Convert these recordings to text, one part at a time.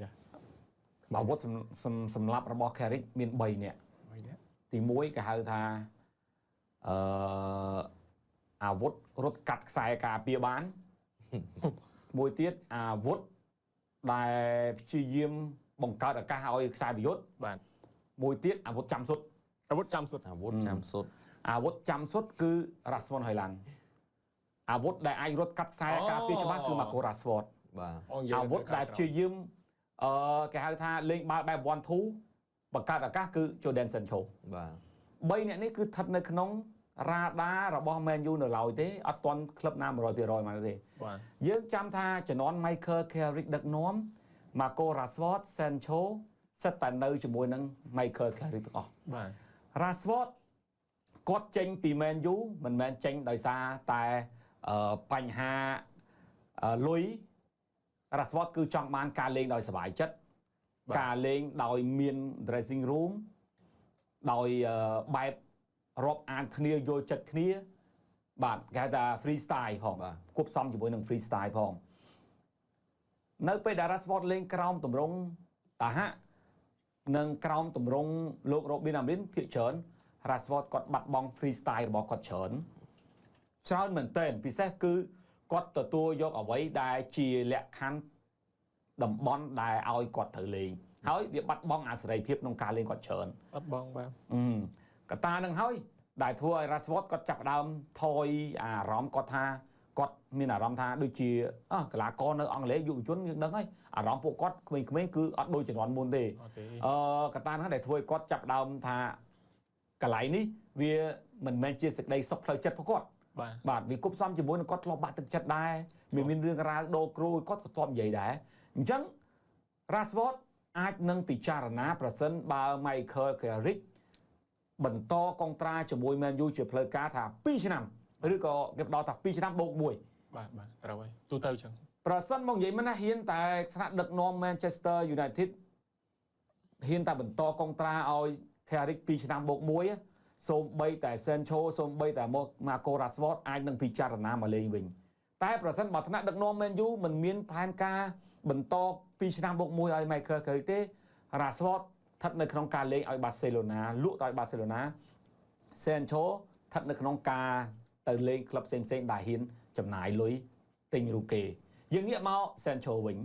ចា អាវុធសម្រាប់របស់ Carrick មាន3នាក់ 3នាក់ ទី1គេហៅថាអឺអាវុធរត់កាត់ខ្សែការពារបានមួយទៀតអាវុធដែលព្យាយាមបង្កើតឱកាសឲ្យខ្សែប្រយុទ្ធ បាទ មួយទៀតអាវុធចាំសុទ្ធ អាវុធចាំសុទ្ធ អាវុធចាំសុទ្ធ អាវុធចាំសុទ្ធគឺ Rasmus Højlund អាវុធដែលអាចរត់កាត់ខ្សែការពារច្បាស់គឺ Marco Rashford បាទ អាវុធដែលព្យាយាមគេហៅថាលេងបាល់បែប 1 2 បង្កើតឱកាសគឺ Jadon Sancho បាទ 3នាក់នេះគឺស្ថិតនៅក្នុងរ៉ាដារបស់ Man U នៅឡើយទេអត់ទាន់ក្លឹបណា 100% មកទេ បាទ យើងចាំថាជំនាន់ Michael Carrick ដឹកនាំ Marco Rashford Sancho សិតតែនៅជាមួយនឹង Michael Carrick ទាំងអស់ បាទ Rashford គាត់ចេញពី Man U មិនមែនចេញដោយសារតែបញ្ហាលុយ Rashford គឺចង់បានការលេងដោយសប្បាយចិត្តការលេងដោយមាន dressing room ដោយបែបរាប់អានគ្នាយល់ចិត្តគ្នាបាទគេហៅថា free style ផងគួបផ្សំជាមួយនឹង free style ផងនៅពេលដែល Rashford លេងក្រោមទម្រង់តាហៈនិងក្រោមទម្រង់លោក Robin Amorim ភាគច្រើន Rashford គាត់បាត់បង់ free style របស់គាត់ច្រើនច្រើនមែនទែនពិសេសគឺគាត់ទទួលយកអ្វីដែលជាលក្ខខណ្ឌតំបន់ដែលឲ្យគាត់ត្រូវលេងហើយវាបាត់បង់អាសេរីភាពក្នុងការលេងគាត់ច្រើន បាត់បង់បាទ កត្តានឹងហើយដែលធ្វើឲ្យ Rashford គាត់ចាប់ផ្ដើមថយអារម្មណ៍គាត់ថាគាត់មានអារម្មណ៍ថាដូចជាកីឡាករនៅអង់គ្លេសយុវជនយើងដឹងហើយអារម្មណ៍ពួកគាត់ក្មេងៗគឺអត់ដូចជំនាន់មុនទេកត្តាហ្នឹងដែលធ្វើឲ្យគាត់ចាប់ផ្ដើមថាកន្លែងនេះវាមិនមែនជាសេចក្តីសុខផ្លូវចិត្តរបស់គាត់ បាទ បាទវាគប់សំជាមួយនឹងគាត់ធ្លាប់បាក់ទឹកចិត្តដែរវាមានរឿងរ៉ាវដូរគ្រូគាត់ក៏ធ្លាប់និយាយដែរអញ្ចឹង Rashford អាចនឹងពិចារណាប្រសិនបើ Michael Carrick បន្តកុងត្រាជាមួយ Man U ជាផ្លូវការថា2ឆ្នាំឬក៏គេផ្ដល់ថា2ឆ្នាំបូក1 បាទបាទត្រូវហើយទូទៅចឹង ប្រសិនមកនិយាយមិនណាហ៊ានតែថ្នាក់ដឹកនាំ Manchester United ហ៊ានតែបន្តកុងត្រាឲ្យ Carrick 2ឆ្នាំបូក1សូម្បីតែ Sancho សូម្បីតែ Marco Rashford អាចនឹងពិចារណាមកលេងវិញតែប្រសិនបើថ្នាក់ដឹកនាំ Man U មិនមានផែនការបន្ត2ឆ្នាំបូក1ឲ្យ Michael Carrick ទេ Rashford ស្ថិតនៅក្នុងការលេងឲ្យ Barcelona លក់ទៅឲ្យ Barcelona Sancho ស្ថិតនៅក្នុងការទៅលេងក្លឹបផ្សេងៗដែលហ៊ានចំណាយលុយទិញរូបគេយើងងាកមក Sancho វិញ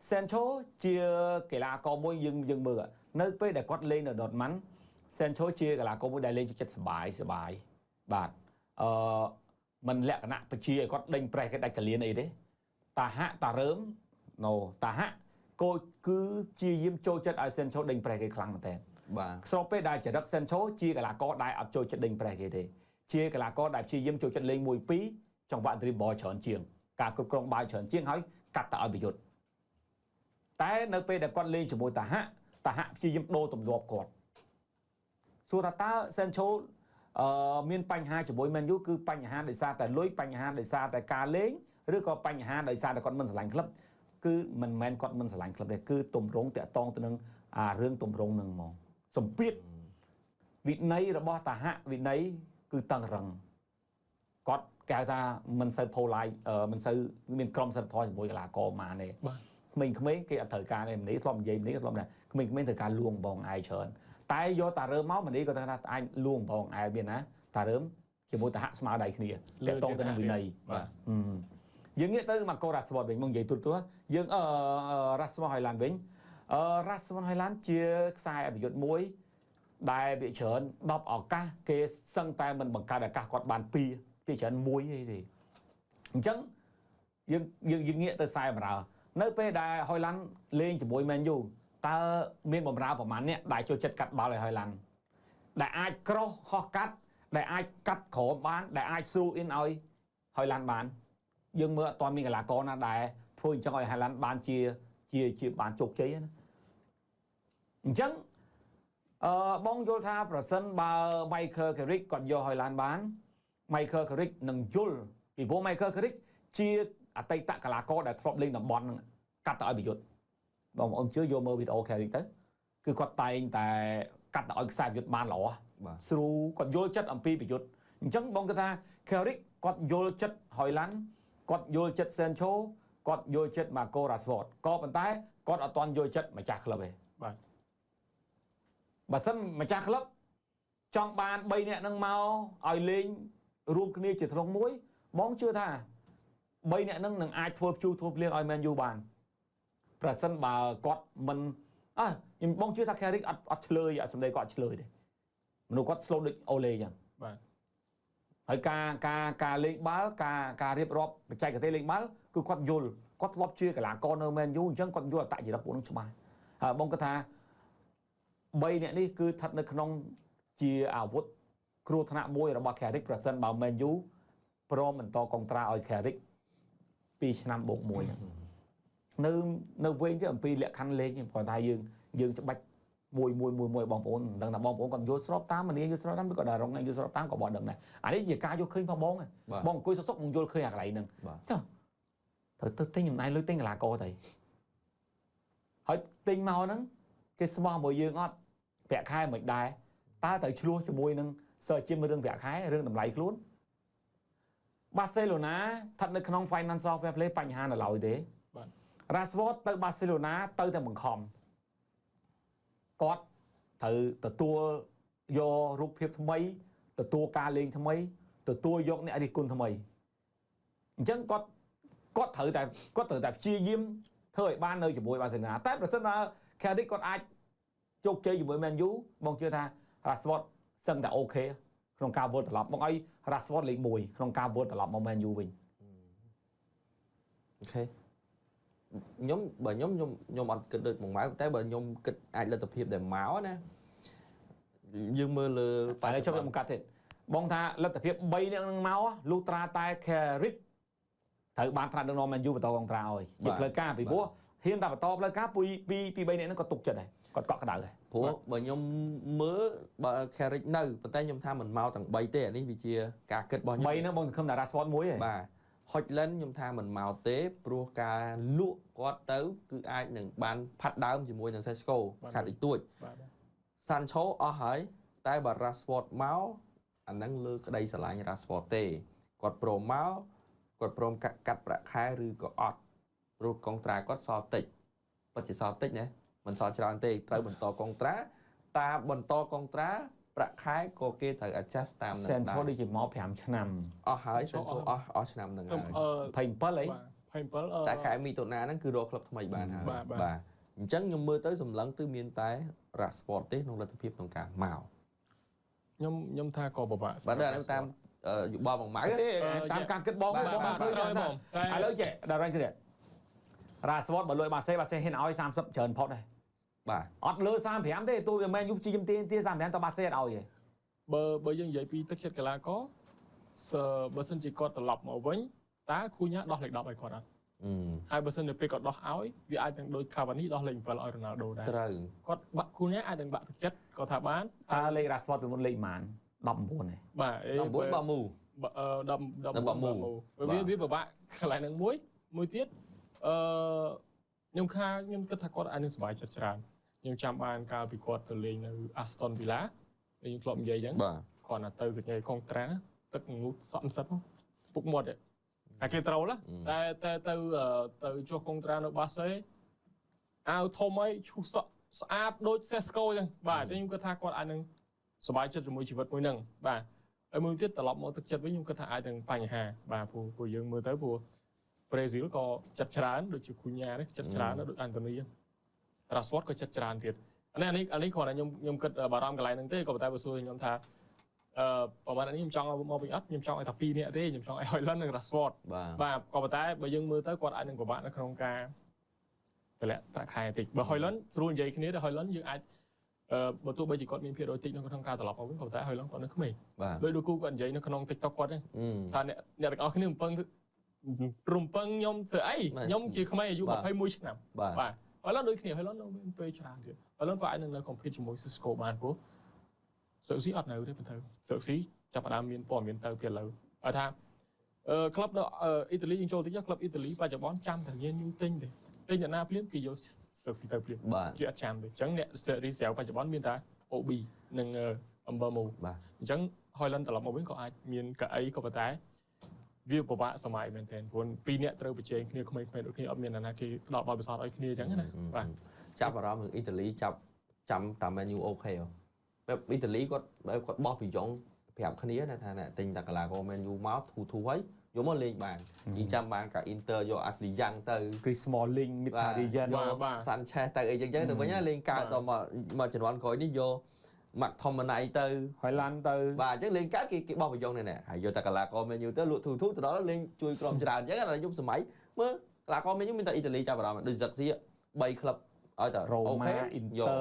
Sancho ជាកីឡាករមួយយើងយើងមើលនៅពេលដែលគាត់លេងនៅ Dortmund Sancho ជាកីឡាករមួយដែលលេងចិត្តសប្បាយសប្បាយបាទមិនលក្ខណៈបជាឲ្យគាត់ដេញប្រេះគេដាច់កលៀនអីទេតាហៈតារើមណូតាហៈគោគឺជាយាមចូលចិត្តឲ្យ Sancho ដេញប្រេះគេខ្លាំងមែនតើ បាទ ស្របពេលដែលចរិត Sancho ជាកីឡាករដែលអត់ចូលចិត្តដេញប្រេះគេទេជាកីឡាករដែលព្យាយាមចូលចិត្តលេង1 2ចង្វាក់ dribble ច្រើនជាងការគ្រប់គ្រងបាល់ច្រើនជាងហើយកាត់ទៅឲ្យប្រយុទ្ធតែនៅពេលដែលគាត់លេងជាមួយតាហៈតាហៈព្យាយាមដូរទម្លាប់គាត់សួរថាតើ Sancho មានបញ្ហាជាមួយ Man U គឺបញ្ហាដោយសារតែលុយបញ្ហាដោយសារតែការលេងឬក៏បញ្ហាដោយសារតែគាត់មិនស្រឡាញ់ក្លឹបគឺមិនមែនគាត់មិនស្រឡាញ់ក្លឹបទេគឺទម្រង់តាក់តងទៅនឹងអារឿងទម្រង់នឹងហ្មងសម្ពាធវិន័យរបស់តាហៈវិន័យគឺតឹងរឹងគាត់គេហៅថាមិនសូវ polite មិនសូវមានក្រុមសិលធម៌ជាមួយកីឡាករម៉ានទេ បាទ ក្មេងៗគេអត់ត្រូវការទេមនីធ្លាប់និយាយមនីក៏ធ្លាប់ដែរក្មេងៗត្រូវការលួងបងឯងច្រើនតែយកតារើមមកមនីក៏ថាអាចលួងបងឯងមានណាតារើមជាមួយតាហៈស្មើដៃគ្នាតាក់ទងទៅនឹងវិន័យ បាទ យើងងាកទៅមកកូរ៉ាស្វតវិញមកនិយាយទូទៅយើងRasmus Højlund វិញ Rasmus Højlund ជាខ្សែអភិយុទ្ធមួយដែលវាច្រើន10ឱកាសគេសឹងតែមិនបង្កើតឱកាសគាត់បាន2ពីច្រើន1ទេអញ្ចឹងយើងយើងងាកទៅខ្សែបម្រើនៅពេលដែល Højlund លេងជាមួយ Man U តើមានបម្រើប្រមាណអ្នកដែលចូលចិត្តកាត់បាល់ឲ្យ Højlund ដែលអាចក្រោះហោះកាត់ដែលអាចកាត់ក្រោមបានដែលអាច through in ឲ្យ Højlund បានយើងមើលអត់ទាន់មានកីឡាករណាដែលធ្វើអញ្ចឹងឲ្យ Højlund បានជាជាជាបានជោគជ័យណាអញ្ចឹងបងយល់ថាប្រសិនបើ Michael Carrick គាត់យក Højlund បាន Michael Carrick នឹងយល់ពីព្រោះ Michael Carrick ជាអតីតកីឡាករដែលធ្លាប់លេងតំបន់ហ្នឹងកាត់ទៅឲ្យប្រយុទ្ធបងប្អូនជឿយកមើលវីដេអូ Carrick ទៅគឺគាត់តែងតែកាត់ទៅឲ្យខ្សែប្រយុទ្ធបានល្អស្រួលគាត់យល់ចិត្តអំពីប្រយុទ្ធអញ្ចឹងបងគាត់ថា Carrick គាត់យល់ចិត្ត Højlund គាត់យល់ចិត្ត Sancho គាត់យល់ចិត្ត Marco Rashford ក៏ប៉ុន្តែ គាត់អត់ទាន់យល់ចិត្តម្ចាស់ក្លឹបទេ បាទ បើសិនម្ចាស់ក្លឹបចង់បាន3នាក់នឹងមកឲ្យលេងរួមគ្នាជាធ្លុងមួយបងជឿថា3នាក់នឹងនឹងអាចធ្វើព្យុះធ្វើភ្លៀងឲ្យ Man U បានប្រសិនបើគាត់មិនអើខ្ញុំបងជឿថា Carrick អត់ឆ្លើយអត់សម្ដីគាត់ឆ្លើយទេមនុស្សគាត់ slow ដូចអូលេអញ្ចឹង បាទ ហើយការការការលេងបាល់ការការរៀបរាប់បច្ចេកទេសលេងបាល់គឺគាត់យល់គាត់ធ្លាប់ជាកីឡាករនៅ Man U អញ្ចឹងគាត់យល់អត្តចរិតពួកនឹងច្បាស់ហើយបងគាត់ថា3នាក់នេះគឺស្ថិតនៅក្នុងជាអាវុធគ្រោះថ្នាក់មួយរបស់ Carrick ប្រសិនបើ Man U ព្រមបន្តកុងត្រាឲ្យ Carrick 2ឆ្នាំបូក1ហ្នឹងនៅវែងទៅអំពីលក្ខខណ្ឌលេងគាត់ថាយើងច្បាច់មួយមួយមួយមួយបងប្អូនមិនដឹងថាបងប្អូនគាត់យល់ស្របតាមមនីយល់ស្របតាមឬក៏ដារងយល់ស្របតាមក៏បងដឹងដែរអានេះជាការយល់ឃើញរបស់បងបងអង្គុយសុកសុកបងយល់ឃើញអាកន្លែងហ្នឹងចុះត្រូវទៅទិញចំណាយលុយទិញកីឡាករទៅហើយទិញមកហ្នឹងគេស្មោះមួយយើងអត់ប្រាក់ខែមិនដែរតើត្រូវឆ្លោះជាមួយនឹងសើជារឿងប្រាក់ខែរឿងតម្លៃខ្លួនបាសេឡូណាស្ថិតនៅក្នុង Financial Fair Play បញ្ហានៅឡើយទេ បាទ Rashford ទៅបាសេឡូណាទៅតែបង្ខំគាត់ត្រូវទទួលយករូបភាពថ្មីទទួលការលេងថ្មីទទួលយកអ្នករិះគន់ថ្មីអញ្ចឹងគាត់ត្រូវតែព្យាយាមធ្វើឲ្យបាននៅជាមួយបាសេឡូណាតែប្រសិនបើ Carrick គាត់អាចជោគជ័យជាមួយ Man U បងជឿថា Rashford សឹងតែអូខេក្នុងការវិលត្រឡប់មកឲ្យ Rashford លេខ1ក្នុងការវិលត្រឡប់មក Man U វិញ អូខេខ្ញុំបើខ្ញុំខ្ញុំអត់គិតដូចមកម៉ៅតែបើខ្ញុំគិតអាចលទ្ធភាពដែលមកណាយើងមើលលើបែរជប់មកកាត់ទៀតបងថាលទ្ធភាព3នាក់នឹងមកលុះត្រាតែ Carrick ត្រូវបានត្រាស់ដឹកនាំ Man U បន្តកងត្រាឲ្យជាផ្លូវការពីព្រោះហ៊ានតែបន្តផ្លូវការពី2 3នាក់ហ្នឹងក៏ទុកចិត្តដែរគាត់កក់ក្ដៅដែរ ព្រោះបើខ្ញុំមើលបើ Carrick នៅប៉ុន្តែខ្ញុំថាមិនមកទាំង3ទេអានេះវាជាការគិតរបស់ខ្ញុំ3ហ្នឹងបងសង្ឃឹមថា Rashford មួយឯង បាទ Hojlund ខ្ញុំថាមិនមកទេព្រោះការលក់គាត់ទៅគឺអាចនឹងបានផាត់ដើមជាមួយនឹង Sesko ខាត់តិចតួច Sancho អស់ហើយតែបើ Rashford មកអាហ្នឹងលើក្តីស្រឡាញ់ Rashford ទេគាត់ព្រមមកគាត់ព្រមកាត់ប្រាក់ខែឬក៏អត់ព្រោះកុងត្រាគាត់សល់តិចពិតជាសល់តិចណាមិនសល់ច្រើនទេត្រូវបន្តកុងត្រាតាបន្តកុងត្រាប្រាក់ខែក៏គេត្រូវ adjust តាមនឹងដែរ Sancho ដូចជាមក5ឆ្នាំអស់ហើយ Sancho អស់ឆ្នាំហ្នឹងហើយ 27អី 27 តែខែមិថុនាហ្នឹងគឺរកក្លឹបថ្មីបានហើយបាទអញ្ចឹងខ្ញុំមើលទៅសម្លឹងគឺមានតែ Rashford ទេក្នុងលទ្ធភាពក្នុងការមក ខ្ញុំថាក៏ពិបាក បាទដល់តាមយោបល់បងម៉ៅ ទេតាមការគិតបងបងឃើញថាឥឡូវចេះដល់រ៉េងទេ Rashford បើលួចបាសេហ៊ានឲ្យ30ច្រើនផុតដែរ បាទ អត់លើ35ទេទូវាមែនយូជីមទា35តបាសេអត់ឲ្យទេ បើយើងនិយាយពីទឹកចិត្តកីឡាករបើសិនជាគាត់ត្រឡប់មកវិញតើគូញ៉ាដោះលេខ10ឲ្យគាត់អត់ហើយបើសិនជាពេលគាត់ដោះឲ្យវាអាចនឹងដូច Cavani ដោះលេខ7ឲ្យ Ronaldo ដែរ ត្រូវ គាត់បាក់គូញ៉ាអាចនឹងបាក់ទឹកចិត្តគាត់ថាបាន តើលេខ Rashford ពីមុនលេខប៉ុន្មាន19ទេ បាទ 19បាមូ 19បាមូវាពិបាកកន្លែងហ្នឹងមួយមួយទៀតអឺខ្ញុំខាខ្ញុំគិតថាគាត់អាចនឹងសប្បាយចិត្តច្រើនខ្ញុំចាំបានកាលពីគាត់ទៅលេងនៅ Aston Villa ខ្ញុំធ្លាប់និយាយអញ្ចឹងគាត់ណាទៅសញ្ញាកុងត្រាទឹកងូតសក់មិនសិតពុកមាត់អាគេត្រូវឡាតែតែទៅទៅចុះកុងត្រានៅបាសេអាវធំអីឈូសសក់ស្អាតដូច Sesko អញ្ចឹងបាទខ្ញុំគិតថាគាត់អាចនឹងសប្បាយចិត្តជាមួយជីវិតមួយហ្នឹងបាទហើយមួយទៀតត្រឡប់មកទឹកចិត្តវិញខ្ញុំគិតថាអាចនឹងបញ្ហាបាទព្រោះយើងមើលទៅព្រោះប្រេស៊ីលក៏ចិត្តច្រើនដូចជាគូញ៉ានេះចិត្តច្រើនដូចអាន់តូនី Rashford ក៏ចិត្តច្រើនទៀតអានេះគ្រាន់តែខ្ញុំគិតបារម្ភកន្លែងហ្នឹងទេក៏ប៉ុន្តែបើសួរខ្ញុំថាប្រហែលនេះខ្ញុំចង់មកវិញអត់ខ្ញុំចង់ឲ្យតែ2នាក់ទេខ្ញុំចង់ឲ្យ Hojlund និង Rashford បាទក៏ប៉ុន្តែបើយើងមើលទៅគាត់អាចនឹងពិបាកនៅក្នុងការតម្លាក់ប្រាក់ខែតិចបើ Hojlund ស្រួលនិយាយគ្នាតែ Hojlund យើងអាចបើទោះបីជាគាត់មានភាគរយតិចនៅក្នុងការត្រឡប់មកវិញក៏ប៉ុន្តែ Hojlund គាត់នៅក្មេងដោយដូចគូគាត់និយាយនៅក្នុង TikTok គាត់ហ្នឹងថាអ្នកទាំងអស់គ្នារំពឹងខ្ញុំធ្វើអីខ្ញុំជាក្មេងអាយុ21ឆ្នាំបាទ Hojlund ដូចគ្នា Hojlund នៅមានពេលច្រើនទៀត Hojlund ក៏អាចនឹងនៅ compete ជាមួយ Cisco បានព្រោះស៊ុកស៊ីអត់នៅទេប៉ុន្តែស៊ុកស៊ីចាប់ផ្ដើមមានព័ត៌មានទៅពីឥឡូវឲ្យថាក្លឹបនៅអ៊ីតាលីយើងចូលតិចក្លឹបអ៊ីតាលីបច្ចុប្បន្នចាំតែញញូទិញទេទិញអ្នកណាភ្លាមគេយកស៊ុកស៊ីទៅភ្លាមជាអត់ចាំទេអញ្ចឹងអ្នករីស្រាវបច្ចុប្បន្នមានតែ OB និង Mbeumo បាទអញ្ចឹង Hojlund ត្រឡប់មកវិញក៏អាចមានកៅអីក៏ប៉ុន្តែ វាពិបាកសម័យមែនទែនព្រោះពីរអ្នកត្រូវប្រជែងគ្នាក្មេងៗដូចគ្នាអត់មានអ្នកណាគេផ្ដល់បទពិសោធន៍ឲ្យគ្នាអញ្ចឹងណាបាទចាប់អារម្មណ៍រឿងអ៊ីតាលីចាប់ចាំតាម Man U OK បែបអ៊ីតាលីគាត់បែបគាត់បោះពីយ៉ងប្រាប់គ្នាណាថាអ្នកទិញតែកីឡាករ Man U មកធូធូហើយយកមកលេងបានយើងចាំបានកា Inter យក Ashley Young ទៅ Chris Smalling Mkhitaryan Sanchez ទៅអីចឹងចឹងទៅវិញណាលេងកើតតមកជំនាន់ក្រោយនេះយក McTominay ទៅ Haaland ទៅបាទអញ្ចឹងលេងកើតគេគេបោះប្រយ៉ងនេះហើយយកតែកីឡាករ Man U ទៅលក់ធូធូទៅដល់លេងជួយក្រុមច្រើនអញ្ចឹងដល់យប់សម័យមើលកីឡាករ Man U មានតែអ៊ីតាលីចាប់អារម្មណ៍ដូច Zirkzee 3ក្លឹបឲ្យតែ Roma Inter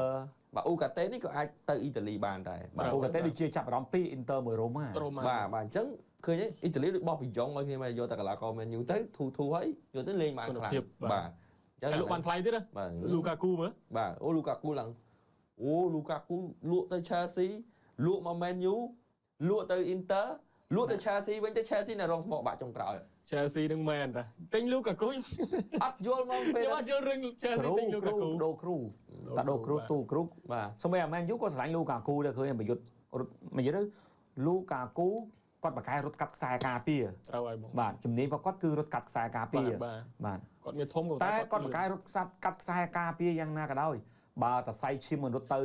បាទអ៊ូកាតេនេះក៏អាចទៅអ៊ីតាលីបានដែរបាទអ៊ូកាតេដូចជាចាប់អារម្មណ៍ពី Inter មួយ Roma បាទបាទអញ្ចឹងឃើញអ៊ីតាលីដូចបោះប្រយ៉ងឲ្យគ្នាមកយកតែកីឡាករ Man U ទៅធូធូហើយយកទៅលេងបានខ្លាំងបាទអញ្ចឹងលក់បានថ្លៃទៀតណាលូកាគូមើលបាទអូលូកាគូឡើងអូលូកាគូលក់ទៅ Chelsea លក់មក Man U លក់ទៅ Inter លក់ទៅ Chelsea វិញទៅ Chelsea នៅរងថ្មបាក់ចុងក្រោយ Chelsea នឹងមែនតាទិញលូកាគូអត់យល់មកពេលអត់យល់រឿង Chelsea ទិញលូកាគូដូរគ្រូតាដូរគ្រូទូគ្រូបាទសូម្បីអា Man U ក៏ស្រឡាញ់លូកាគូដែរឃើញប្រយុទ្ធរត់និយាយទៅលូកាគូគាត់បកកែរត់កាត់ខ្សែការពារត្រូវហើយបងបាទជំនាញរបស់គាត់គឺរត់កាត់ខ្សែការពារបាទគាត់មានធំតែគាត់បកកែរត់ខ្សែកាត់ខ្សែការពារយ៉ាងណាក៏ដោយបើតសៃឈាមមិនរត់ទៅ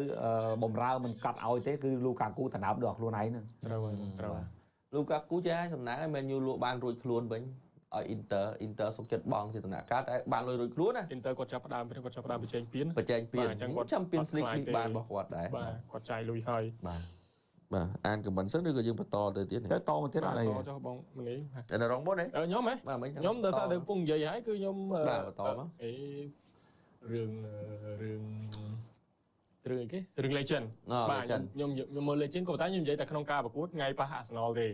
បំរើមិនកាត់ឲ្យទេគឺលូកាគូតំណើបដល់ខ្លួនឯងហ្នឹងត្រូវហើយត្រូវលូកាគូចេះឲ្យសំណាងឲ្យ Man U លក់បានរួចខ្លួនវិញឲ្យ Inter សុខចិត្តបងជាដំណាក់កាលតែបានលុយរួចខ្លួនណា Inter គាត់ចាប់ផ្ដើមគាត់ចាប់ផ្ដើមបញ្ចេញពៀនបញ្ចេញពៀន Champions League នេះបានរបស់គាត់ដែរបាទគាត់ចាយលុយហើយបាទបាទអានខមមិនសិនឬក៏យើងបន្តទៅទៀតទៅតមកទៀតអត់អីចុះបងមនីតែរងមុនហ៎ខ្ញុំហ៎ខ្ញុំដល់តែកំពុងនិយាយហើយគឺខ្ញុំបាទបន្តមកអេរឿងរឿងរឿងអីគេរឿង Legend បាទខ្ញុំខ្ញុំមើល Legend ក៏តែខ្ញុំនិយាយតែក្នុងការប្រកួតថ្ងៃប៉ះ Arsenal ទេ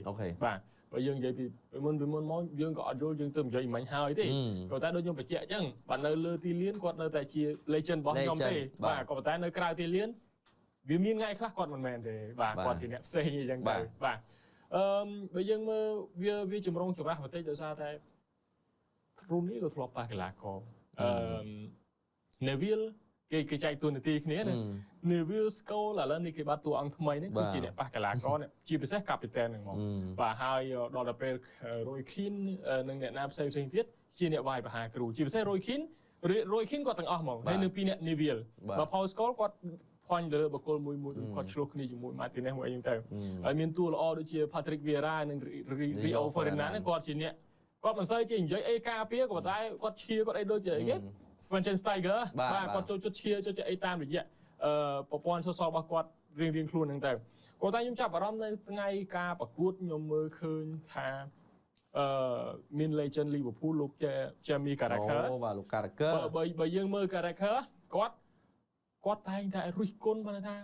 បាទបើយើងនិយាយពីមុនមកយើងក៏អត់យល់យើងទៅនិយាយមិញហើយទេក៏តែដូចខ្ញុំបញ្ជាក់អញ្ចឹងបាទនៅលើទីលានគាត់នៅតែជា Legend របស់ខ្ញុំទេបាទក៏តែនៅក្រៅទីលានវាមានថ្ងៃខ្លះគាត់មិនមែនទេបាទគាត់ជាអ្នកផ្សេងអញ្ចឹងទៅបាទអឺបើយើងមើលវាចម្រុងចម្រាស់បន្តិចដោយសារតែរូនីក៏ធ្លាប់ប៉ះកីឡាករអឺ Neville គេចែកតួនាទីគ្នាណា Neville Scholes ឥឡូវនេះគេបាត់តួអង្គថ្មីនេះគឺជាអ្នកប៉ះកីឡាករជាពិសេសកាពីតែនហ្នឹងមកបាទហើយដល់ទៅពេល Roy Keane និងអ្នកណាផ្សេងផ្សេងទៀតជាអ្នកវាយប្រហារគ្រូជាពិសេស Roy Keane គាត់ទាំងអស់ហ្មងហើយនៅពីអ្នក Neville បើ Paul Scholes គាត់ផាញ់ទៅលើបុគ្គលមួយមួយគាត់ឆ្លោះគ្នាជាមួយ Martinez មួយអីហ្នឹងទៅហើយមានតួល្អដូចជា Patrick Vieira និង Rio Ferdinand គាត់ជាអ្នកគាត់មិនសូវជានិយាយអីការពារក៏ប៉ុន្តែគាត់ឈៀគាត់អីដូចជាអីគេ Schweinsteiger បាទគាត់ចូលចិត្តឈៀចូលចិត្តអីតាមរយៈប្រព័ន្ធ social របស់គាត់រៀងៗខ្លួនហ្នឹងទៅគាត់តែខ្ញុំចាប់អារម្មណ៍នៅថ្ងៃការប្រកួតខ្ញុំមើលឃើញថាមាន legend Liverpool លោក Jamie Carragher អូបាទលោក Carragher បើយើងមើល Carragher គាត់តែងតែរិះគន់បានថា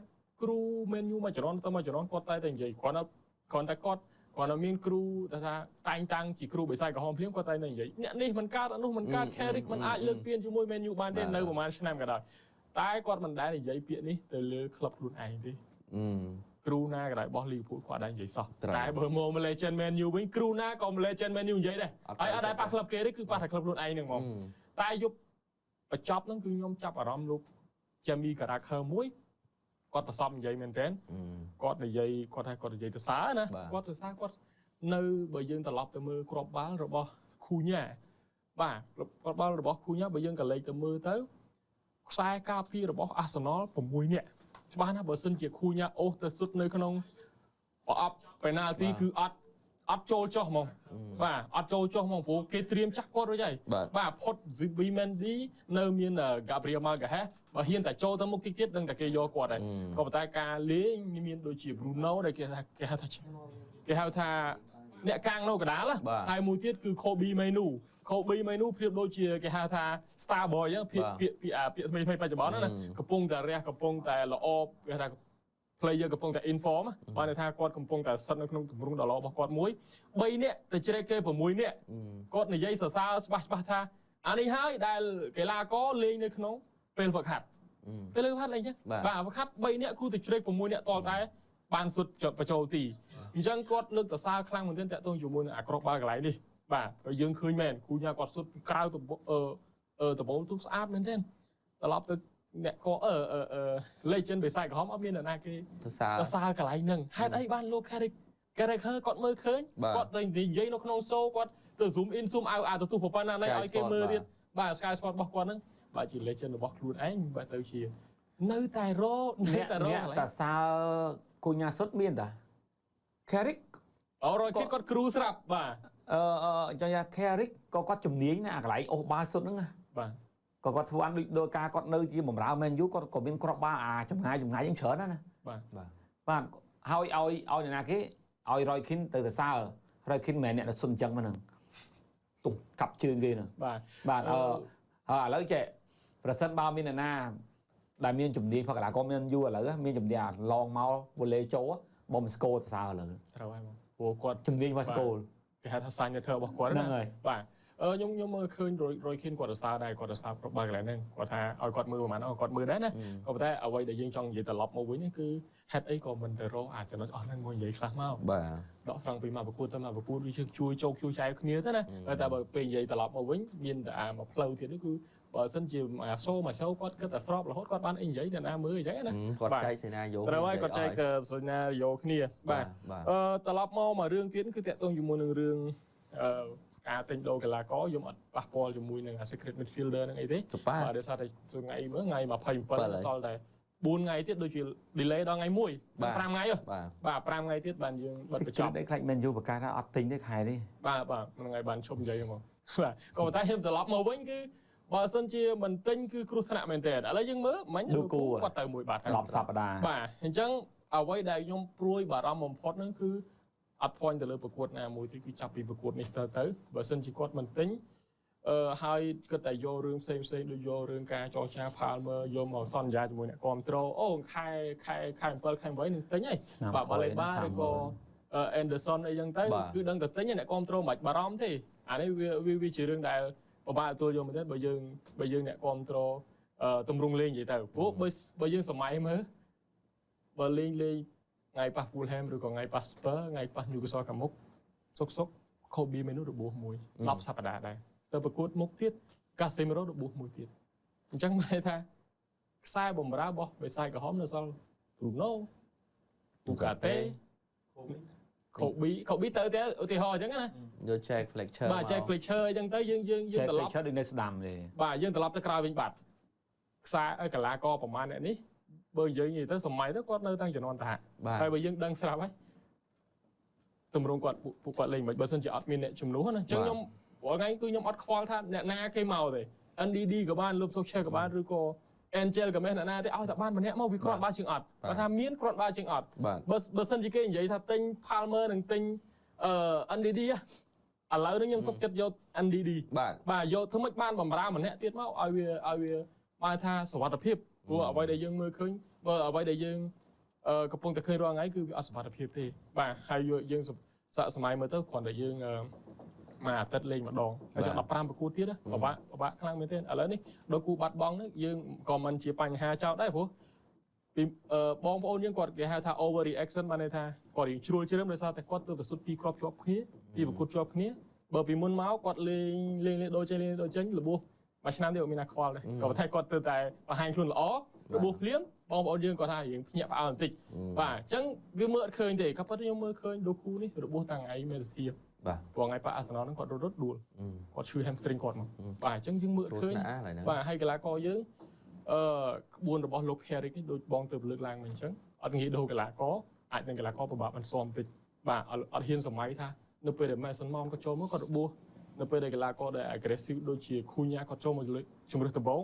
គ្រូ Man U មួយចរន្តទៅមួយចរន្តគាត់តែតែនិយាយគាត់តែគាត់មានគ្រូថាតែងតាំងជាគ្រូបិសាចក្រហមភ្លាមគាត់តែនិយាយអ្នកនេះមិនកើតអានោះមិនកើត Carrick មិនអាចលើកពានជាមួយ Man U បានទេនៅប្រហែលឆ្នាំក៏ដោយតែគាត់មិនដែលនិយាយពាក្យនេះទៅលើក្លឹបខ្លួនឯងទេគ្រូណាក៏ដោយរបស់ Liverpool គាត់ដែរនិយាយសោះតែបើមក Legend Man U វិញគ្រូណាក៏ Legend Man U និយាយដែរហើយអត់ដែរប៉ះក្លឹបគេទេគឺប៉ះតែក្លឹបខ្លួនឯងហ្នឹងហ្មងតែយប់បញ្ចប់ហ្នឹងគឺខ្ញុំចាប់អារម្មណ៍លោក Jamie Carragher មួយគាត់ប្រសពនិយាយមែនទែនគាត់និយាយគាត់ថាគាត់និយាយទៅសើណាគាត់ទៅសើគាត់នៅបើយើងត្រឡប់ទៅមើលគ្រាប់បាល់របស់ខូញ៉ាបាទគ្រាប់បាល់របស់ខូញ៉ាបើយើងក៏លេចទៅមើលទៅខ្សែការពាររបស់អាសនល6នាក់ច្បាស់ណាស់បើសិនជាខូញ៉ាអូសទៅសុទ្ធនៅក្នុងប្រអប់ប៉េណាល់ទីគឺអត់ចូលចុះហ្មងបាទអត់ចូលចុះហ្មងព្រោះគេត្រៀមចាប់គាត់រួចហើយបាទផុត Zubimendi នៅមាន Gabriel Magalhaes បើហ៊ានតែចូលទៅមុខតិចទៀតដឹងតែគេយកគាត់ហើយក៏ប៉ុន្តែការលេងមានដូចជា Bruno ដែលគេហៅថាអ្នកកាំងនៅកណ្ដាលហើយមួយទៀតគឺ Kobe Mainu ប្រៀបដូចជាគេហៅថា Star Boy អញ្ចឹងពាក្យពាក្យថ្មីៗបច្ចុប្បន្នណាកំពុងតែរះកំពុងតែល្អគេថា player កំពុងតែ inform បានន័យថាគាត់កំពុងតែស្ថិតនៅក្នុងទម្រង់ដ៏ល្អរបស់គាត់មួយ3នាក់ទៅជ្រែកគេ6នាក់គាត់និយាយសរសើរច្បាស់ថាអានេះហើយដែលកីឡាករលេងនៅក្នុងពេលហ្វឹកហាត់ពេលហ្វឹកហាត់លេងចឹងបាទហ្វឹកហាត់3នាក់គូទៅជ្រែក6នាក់តតែបានសុទ្ធបញ្ចូលទីអញ្ចឹងគាត់លើកសរសើរខ្លាំងមែនទែនតាក់ទងជាមួយនឹងអាក្រក់បាល់កន្លែងនេះបាទហើយយើងឃើញមែនគូញ៉ាគាត់សុទ្ធពីក្រៅទៅដបូលទូស្អាតមែនទែនត្រឡប់ទៅអ្នកក៏ Legend បិសាចក្រហមអត់មានអ្នកណាគេសរសើរកន្លែងហ្នឹងហេតុអីបានលោក Carrick Carragher គាត់មើលឃើញគាត់ទៅនិយាយនៅក្នុង show គាត់ទៅ zoom in zoom out អាទទួលប៉ុណ្ណានេះឲ្យគេមើលទៀតបាទ Sky Sport របស់គាត់ហ្នឹងបាទជា legend របស់ខ្លួនឯងបាទទៅជានៅតែរនៅតែរអ្នកតាសើគូញ៉ាសុតមានតា Carrick អូរយគេគាត់គ្រូស្រាប់បាទចង់ថា Carrick ក៏គាត់ជំនាញណាអាកន្លែងអូសបាល់សុតហ្នឹងណាបាទក៏គាត់ធ្វើអានដូចការគាត់នៅជាបំរើ Man U គាត់ក៏មានគ្រាប់បាល់អាចម្ងាយចម្ងាយហ្នឹងច្រើនណាស់ណាបាទបាទហើយឲ្យអ្នកណាគេឲ្យ Roy Keane ទៅសរសើរ Roy Keane មិនមែនអ្នកដែលសុនអញ្ចឹងហ្នឹងទុកកាប់ជើងគេហ្នឹងបាទបាទឥឡូវចេះប្រសិនបើមានអ្នកណាដែលមានជំនាញផងកីឡាករមានយូរឥឡូវមានជំនាញអាឡងមកវ៉ូលេចូលបំស្គោសរសើរឥឡូវត្រូវហើយបងព្រោះគាត់ជំនាញរបស់ស្គោគេហៅថា signature របស់គាត់ហ្នឹងហើយបាទខ្ញុំមើលឃើញ Roy Keane គាត់សរសើរដែរគាត់សរសើរគ្រប់បាល់កន្លែងហ្នឹងគាត់ថាឲ្យគាត់មើលប្រហែលគាត់មើលដែរណាក៏ប៉ុន្តែអ្វីដែលយើងចង់និយាយត្រឡប់មកវិញគឺហេតុអីក៏មិនទៅរកអាចចំណុចអស់ហ្នឹងមកនិយាយខ្លះមកបាទដកស្រង់ពីមកប្រកួតទៅមកប្រកួតវាជួយជោគជួយចែវគ្នាទៅណាតែបើពេលនិយាយត្រឡប់មកវិញមានតែអាមួយផ្លូវទៀតនេះគឺបើសិនជាអាសូមួយសូគាត់គិតតែស្របរហូតគាត់បានអីនិយាយតែណាមើលអញ្ចឹងណាគាត់ចែកសេណាយ៉ូត្រូវហើយគាត់ចែកសេណាយ៉ូគ្នាបាទត្រឡប់មកមួយរឿងទៀតគឺតាក់ទងជាមួយនឹងរឿងការទិញដូរកីឡាករខ្ញុំអត់ប៉ះពាល់ជាមួយនឹង secret midfielder ហ្នឹងអីទេបាទដោយសារតែថ្ងៃមើលថ្ងៃ27សល់តែ4ថ្ងៃទៀតដូចជា delay ដល់ថ្ងៃ1 5ថ្ងៃបាទ5ថ្ងៃទៀតបានយើងបិទបញ្ចប់ តែខ្លាចមែនយូប្រកាសថាអត់ទិញទេខែនេះបាទបាទថ្ងៃបានឈប់និយាយហ្មងបាទក៏ប៉ុន្តែខ្ញុំត្រឡប់មកវិញគឺបើសិនជាមិនទិញគឺគ្រោះថ្នាក់មែនទែនឥឡូវយើងមើលមិញគាត់ទៅមួយបាត់10សប្តាហ៍បាទអញ្ចឹងអ្វីដែលខ្ញុំព្រួយបារម្ភបំផុតហ្នឹងគឺអត់ point ទៅលើប្រកួតណាមួយទេគឺចាប់ពីប្រកួតនេះទៅបើសិនជាគាត់មិនទិញហើយគិតតែយករឿងផ្សេងផ្សេងដូចយករឿងការចរចា Palmer យកមកសន្យាជាមួយអ្នកគាំទ្រអូខែខែខែ7ខែ8នឹងទិញហើយបាទ Baleba ឬក៏ Anderson អីចឹងទៅគឺដឹងតែទិញអ្នកគាំទ្រមិនបាច់បារម្ភទេអានេះវាជារឿងដែលពិបាកទទួលយកមែនទេបើយើងអ្នកគាំទ្រទម្រង់លេងនិយាយទៅព្រោះបើយើងសម័យមើលបើលេងថ្ងៃប៉ះ Fulham ឬក៏ថ្ងៃប៉ះ Spurs ថ្ងៃប៉ះ Newcastle ខាងមុខសុក Kobe មេនោះរបួសមួយ10សប្តាហ៍ដែរទៅប្រកួតមុខទៀត Casemiro របួសមួយទៀតអញ្ចឹងមានន័យថាខ្សែបម្រើរបស់បិសាចក្រហមនៅសល់ Bruno Ugarte Kobe ទៅតែឧទាហរណ៍អញ្ចឹងណាយក Jack Fletcher បាទ Jack Fletcher អញ្ចឹងទៅយើងត្រឡប់ Jack Fletcher ដូចនៅស្ដាំទេបាទយើងត្រឡប់ទៅក្រោយវិញបាត់ខ្សែកីឡាករប្រមាណអ្នកនេះបើយើងនិយាយទៅសម័យទៅគាត់នៅតាំងជំនាន់តាហើយបើយើងដឹងស្រាប់ហើយទម្រង់គាត់ពួកគាត់លេងមិនបើសិនជាអត់មានអ្នកជំនួសណាអញ្ចឹងខ្ញុំរាល់ថ្ងៃគឺខ្ញុំអត់ខ្វល់ថាអ្នកណាគេមកទេ NDD ក៏បានលោកសុខឆេក៏បានឬក៏ Angel ក៏មែនអ្នកណាទេឲ្យតែបានម្នាក់មកវាគ្រាន់បើជាងអត់គាត់ថាមានគ្រាន់បើជាងអត់បើសិនជាគេនិយាយថាទិញ Palmer និងទិញNDD ឥឡូវនេះខ្ញុំសុខចិត្តយក NDD បាទយកធ្វើម៉េចបានបំរើម្នាក់ទៀតមកឲ្យវាបានថាសុវត្ថិភាពព្រោះអ្វីដែលយើងមើលឃើញបើអ្វីដែលយើងកំពុងតែឃើញរាល់ថ្ងៃគឺវាអត់សុវត្ថិភាពទេបាទហើយយើងសាកសម័យមើលទៅគ្រាន់តែយើងមួយអាទិត្យលេងម្ដងហើយចុះ15ប្រកួតទៀតពិបាកខ្លាំងមែនទេឥឡូវនេះដល់គូបាត់បង់នេះយើងក៏មិនជាបញ្ហាចោតដែរព្រោះពីបងប្អូនយើងគាត់គេហៅថា over reaction បានន័យថាគាត់រៀងជ្រួលជ្រើមដោយសារតែគាត់ទៅប្រសុទ្ធពីរគ្រាប់ជាប់គ្នាពីរប្រកួតជាប់គ្នាបើពីមុនមកគាត់លេងដូចចេញលេងដូចចេញរបួសមួយឆ្នាំទៀតអត់មានណាខ្វល់ដែរក៏ប៉ុន្តែគាត់ទៅតែបង្ហាញខ្លួនល្អរបួសភ្លាមបងប្អូនយើងគាត់ថារៀងភ្ញាក់ផ្អើលបន្តិចបាទអញ្ចឹងវាមើលអត់ឃើញទេក៏ប៉ុន្តែខ្ញុំមើលឃើញដូគូនេះរបួសតាំងថ្ងៃមេធាបាទព្រោះថ្ងៃប៉ាអាសណលហ្នឹងគាត់រត់ដួលគាត់ឈឺ hamstring គាត់មកបាទអញ្ចឹងយើងមើលឃើញបាទហើយកីឡាករយើងក្បួនរបស់លោក Carrick នេះដូចបងទៅលើកឡើងមកអញ្ចឹងអត់ងាយដូរកីឡាករអាចនឹងកីឡាករពិបាកបន្ស៊ាំបន្តិចបាទអត់ហ៊ានសម័យថានៅពេលដែល Mason Mount គាត់ចូលមកគាត់របួសនៅពេលដែលកីឡាករដែល aggressive ដូចជា Cunha គាត់ចូលមកជំរើសដំបូង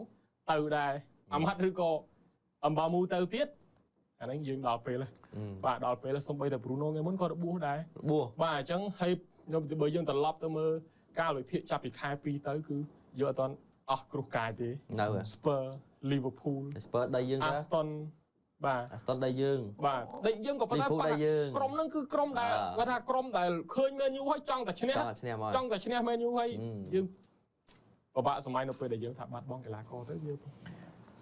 ទៅដែរអាម៉ាត់ឬក៏អម្បាមូទៅទៀតអាហ្នឹងយើងដល់ពេលហើយបាទដល់ពេលហើយសំបីតែ Bruno ថ្ងៃមុនក៏របួសដែររបួសបាទអញ្ចឹងហើយខ្ញុំបើយើងត្រឡប់ទៅមើលកាលវិភាគចាប់ពីខែ2ទៅគឺយកអត់ទាន់អស់គ្រោះកាយទេនៅ Spurs Liverpool Spurs ដីយើងដែរ Aston បាទ Aston ដីយើងបាទដីយើងក៏ប៉ុន្តែក្រុមហ្នឹងគឺក្រុមដែលគាត់ថាក្រុមដែលឃើញ Man U ហើយចង់តែឈ្នះចង់តែឈ្នះ Man U ហើយយើងពិបាកសម័យនៅពេលដែលយើងថាបាត់បង់កីឡាករទៅវា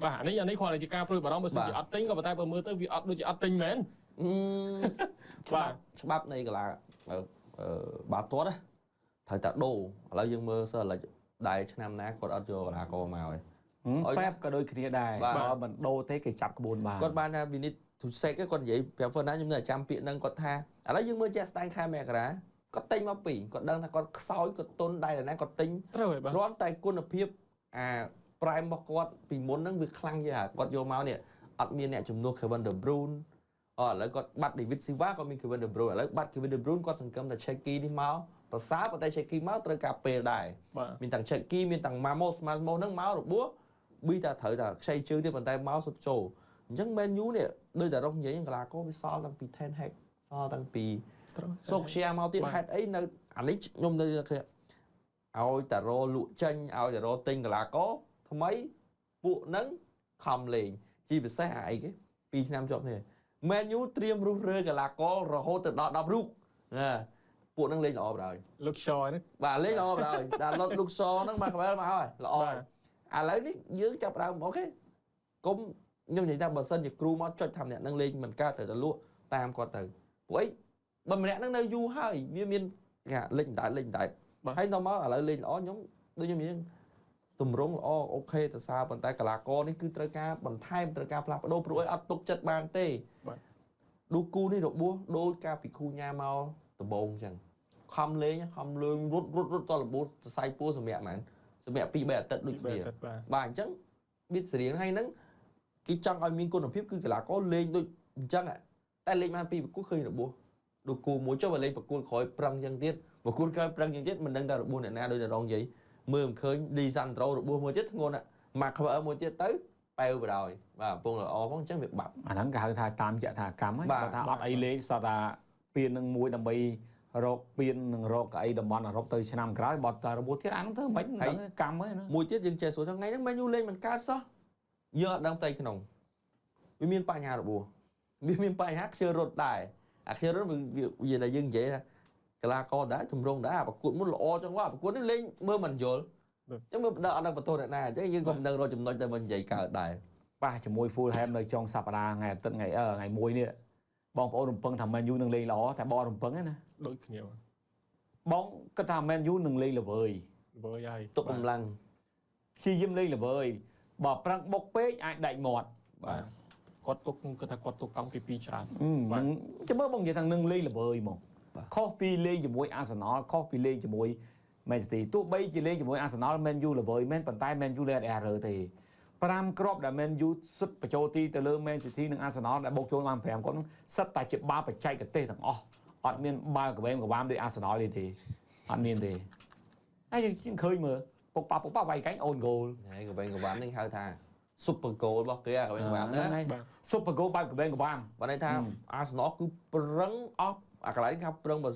បាទអានេះគ្រាន់តែជាការព្រួយបារម្ភបើសិនជាអត់ទិញក៏ប៉ុន្តែបើមើលទៅវាអត់ដូចជាអត់ទិញមែនបាទច្បាប់នៃកីឡាបាល់ទាត់ត្រូវតែដូរឥឡូវយើងមើលសើឥឡូវដែលឆ្នាំណាគាត់អត់យកកីឡាករមកហើយប៉ែបក៏ដូចគ្នាដែរបើមិនដូរទេគេចាប់ក្បួនបានគាត់បានថា we need to shake គាត់និយាយប្រាប់ Fernand ខ្ញុំនៅចាំពាក្យហ្នឹងគាត់ថា ឥឡូវយើងមើលជាក់ស្ដែងខែមករាគាត់ទិញមកពីរគាត់ដឹងថាគាត់ខ្សោយគាត់ទុនដែរណាគាត់ទិញត្រូវហើយបាទគ្រាន់តែគុណភាពអា prime របស់គាត់ពីមុនហ្នឹងវាខ្លាំងជាងគាត់យកមកនេះអត់មានអ្នកជំនួស Kevin De Bruyne ឥឡូវគាត់បាត់ David Silva គាត់មាន Kevin De Bruyne ឥឡូវបាត់ Kevin De Bruyne គាត់សង្ឃឹមថា Cherki នេះមកប្រសើរប៉ុន្តែ Cherki មកត្រូវការពេលដែរមានទាំង Cherki មានទាំង Mamos ហ្នឹងមករបួសប៊ីតាត្រូវតែខ្ចីជើងទៀតប៉ុន្តែមកសុទ្ធចូលអញ្ចឹង Man U នេះដូចតែរកនិយាយកីឡាករវាសល់តាំងពី Ten Hag សល់តាំងពីសូខ្យាមកទៀតហេតុអីនៅអានេះខ្ញុំនៅឲ្យតែរលក់ចេញឲ្យតែរទិញកីឡាករថ្មីពួកហ្នឹងខំលេងជាពិសេសអាអីគេ2ឆ្នាំជាប់នេះ Man U ត្រៀមរុះរើកីឡាកររហូតទៅដល់10រូបណាពួកហ្នឹងលេងល្អបណ្ដោយលោកសហ្នឹងបាទលេងល្អបណ្ដោយដល់លុតលោកសហ្នឹងមកក្បាលមកហើយល្អឥឡូវនេះយើងចាប់ដើមអូខេកុំខ្ញុំនិយាយថាបើសិនជាគ្រូមកចុចថាម្នាក់ហ្នឹងលេងមិនកើតត្រូវតែលក់តាមគាត់ទៅពួកអីបើម្នាក់ហ្នឹងនៅយូរហើយវាមានគេលេងមិនដែរហើយដល់មកឥឡូវលេងល្អខ្ញុំដូចខ្ញុំនិយាយទម្រង់ល្អអូខេទៅសារប៉ុន្តែកីឡាករនេះគឺត្រូវការបន្ថែមត្រូវការផ្លាស់ប្ដូរព្រោះអីអត់ទុកចិត្តបានទេបាទឌូគូនេះរបួសដោយការពីគូញ៉ាមកដំបងអញ្ចឹងខំលេងរត់រត់រត់តរបួសសរសៃពោះសម្រាប់មែនសម្រាប់2 3អាទិត្យដូចគ្នាបាទអញ្ចឹងមានសេរីហើយហ្នឹងគេចង់ឲ្យមានគុណភាពគឺកីឡាករលេងដូចអញ្ចឹងតែលេងបានពីប្រកួតឃើញរបួសឌូគូមួយចុះបើលេងប្រកួតក្រោយប្រឹងអញ្ចឹងទៀតប្រកួតក្រោយប្រឹងអញ្ចឹងទៀតមិនដឹងថារបួសអ្នកណាដូចតែរងនិយាយមើលមិនឃើញឌីសាន់ត្រូរបួសមួយទៀតធ្ងន់ម៉ាក់ខ្វើមួយទៀតទៅបែវបដ ாய் បាទកំពុងល្អផងអញ្ចឹងវាបាត់អាហ្នឹងគេហៅថាតាមយថាកម្មហើយគាត់ថាអត់អីលេងសតថាពៀននឹងមួយដើម្បីរកពៀននឹងរកកៅអីតំបន់អឺរ៉ុបទៅឆ្នាំក្រោយបើតែរបួសទៀតអាហ្នឹងធ្វើមិនដឹងកម្មហើយណាមួយទៀតយើងចេះសួរថាថ្ងៃហ្នឹងមែនយូលេងមិនកើតសោះយើងអត់ដឹងផ្ទៃក្នុងវាមានបញ្ហារបួសវាមានបញ្ហាខ្ជិលរត់ដែរអាខ្ជិលរត់វាដែលយើងនិយាយថាកីឡាករដែរទម្រង់ដែរអាប្រកួតមុនល្អចឹងវ៉ាប្រកួតនេះលេងមើលមិនយល់អញ្ចឹងមើលអត់ដឹងបន្ទោសអ្នកណាអញ្ចឹងយើងក៏មិនដឹងរកចំណុចតែមិននិយាយកើតដែរប៉ះជាមួយ Fulham នៅចុងសប្តាហ៍ថ្ងៃអាទិត្យថ្ងៃថ្ងៃមួយនេះបងប្អូនរំពឹងថា Man U នឹងលេងល្អតែបងរំពឹងហ្នឹងណាដូចគ្នាបងគិតថា Man U នឹងលេងល្វើយហើយទុកកម្លាំងព្យាយាមលេងល្វើយបើប្រឹងបុកពេកអាចដាច់មាត់បាទគាត់ទុកគិតថាគាត់ទុកកង់ទី2ច្រើនបាទចាំមើលបងនិយាយថានឹងលេងល្វើយហ្មងខុសពីលេងជាមួយ Arsenal ខុសពីលេងជាមួយ Man City ទោះបីជាលេងជាមួយ Arsenal Man U ល្វើយមែនប៉ុន្តែ Man U លេងអត់ error ទេ5គ្រាប់ដែល Man U សុទ្ធបញ្ចូលទីទៅលើ Man City និង Arsenal ដែលបុកចូលបាន5គ្រាប់នោះសិតតែជាបាល់បច្ចេកទេសទាំងអស់អត់មានបាល់ក្វែមក្វាមដូច Arsenal ទេអត់មានទេហើយយើងឃើញមើលពុកប៉ពុកប៉វាយកែងអូនហ្គោលហើយកវែងក្វាមនេះហៅថា super goal របស់គេអាកវែងក្វាមណា super goal បែបកវែងក្វាមបើន័យថា Arsenal គឺប្រឹងអស់អាកន្លែងគេប្រឹងបើ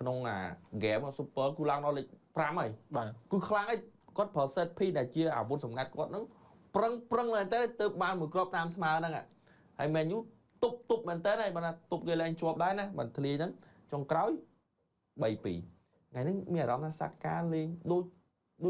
ក្នុងអា game super គឺឡើងដល់លេខ5ហើយបាទគឺខ្លាំងហើយគាត់ប្រើ set piece ដែលជាអាវុធសម្ងាត់គាត់ហ្នឹងប្រឹងមែនតើទៅបានមួយគ្រាប់តាមស្មើហ្នឹងហើយ Man U ទប់មែនតើហើយបើថាទប់គេឡើងជាប់ដែរណាបើធ្លាយហ្នឹងចុងក្រោយ3-2ថ្ងៃហ្នឹងមានអារម្មណ៍ថាសាកាលេងដូ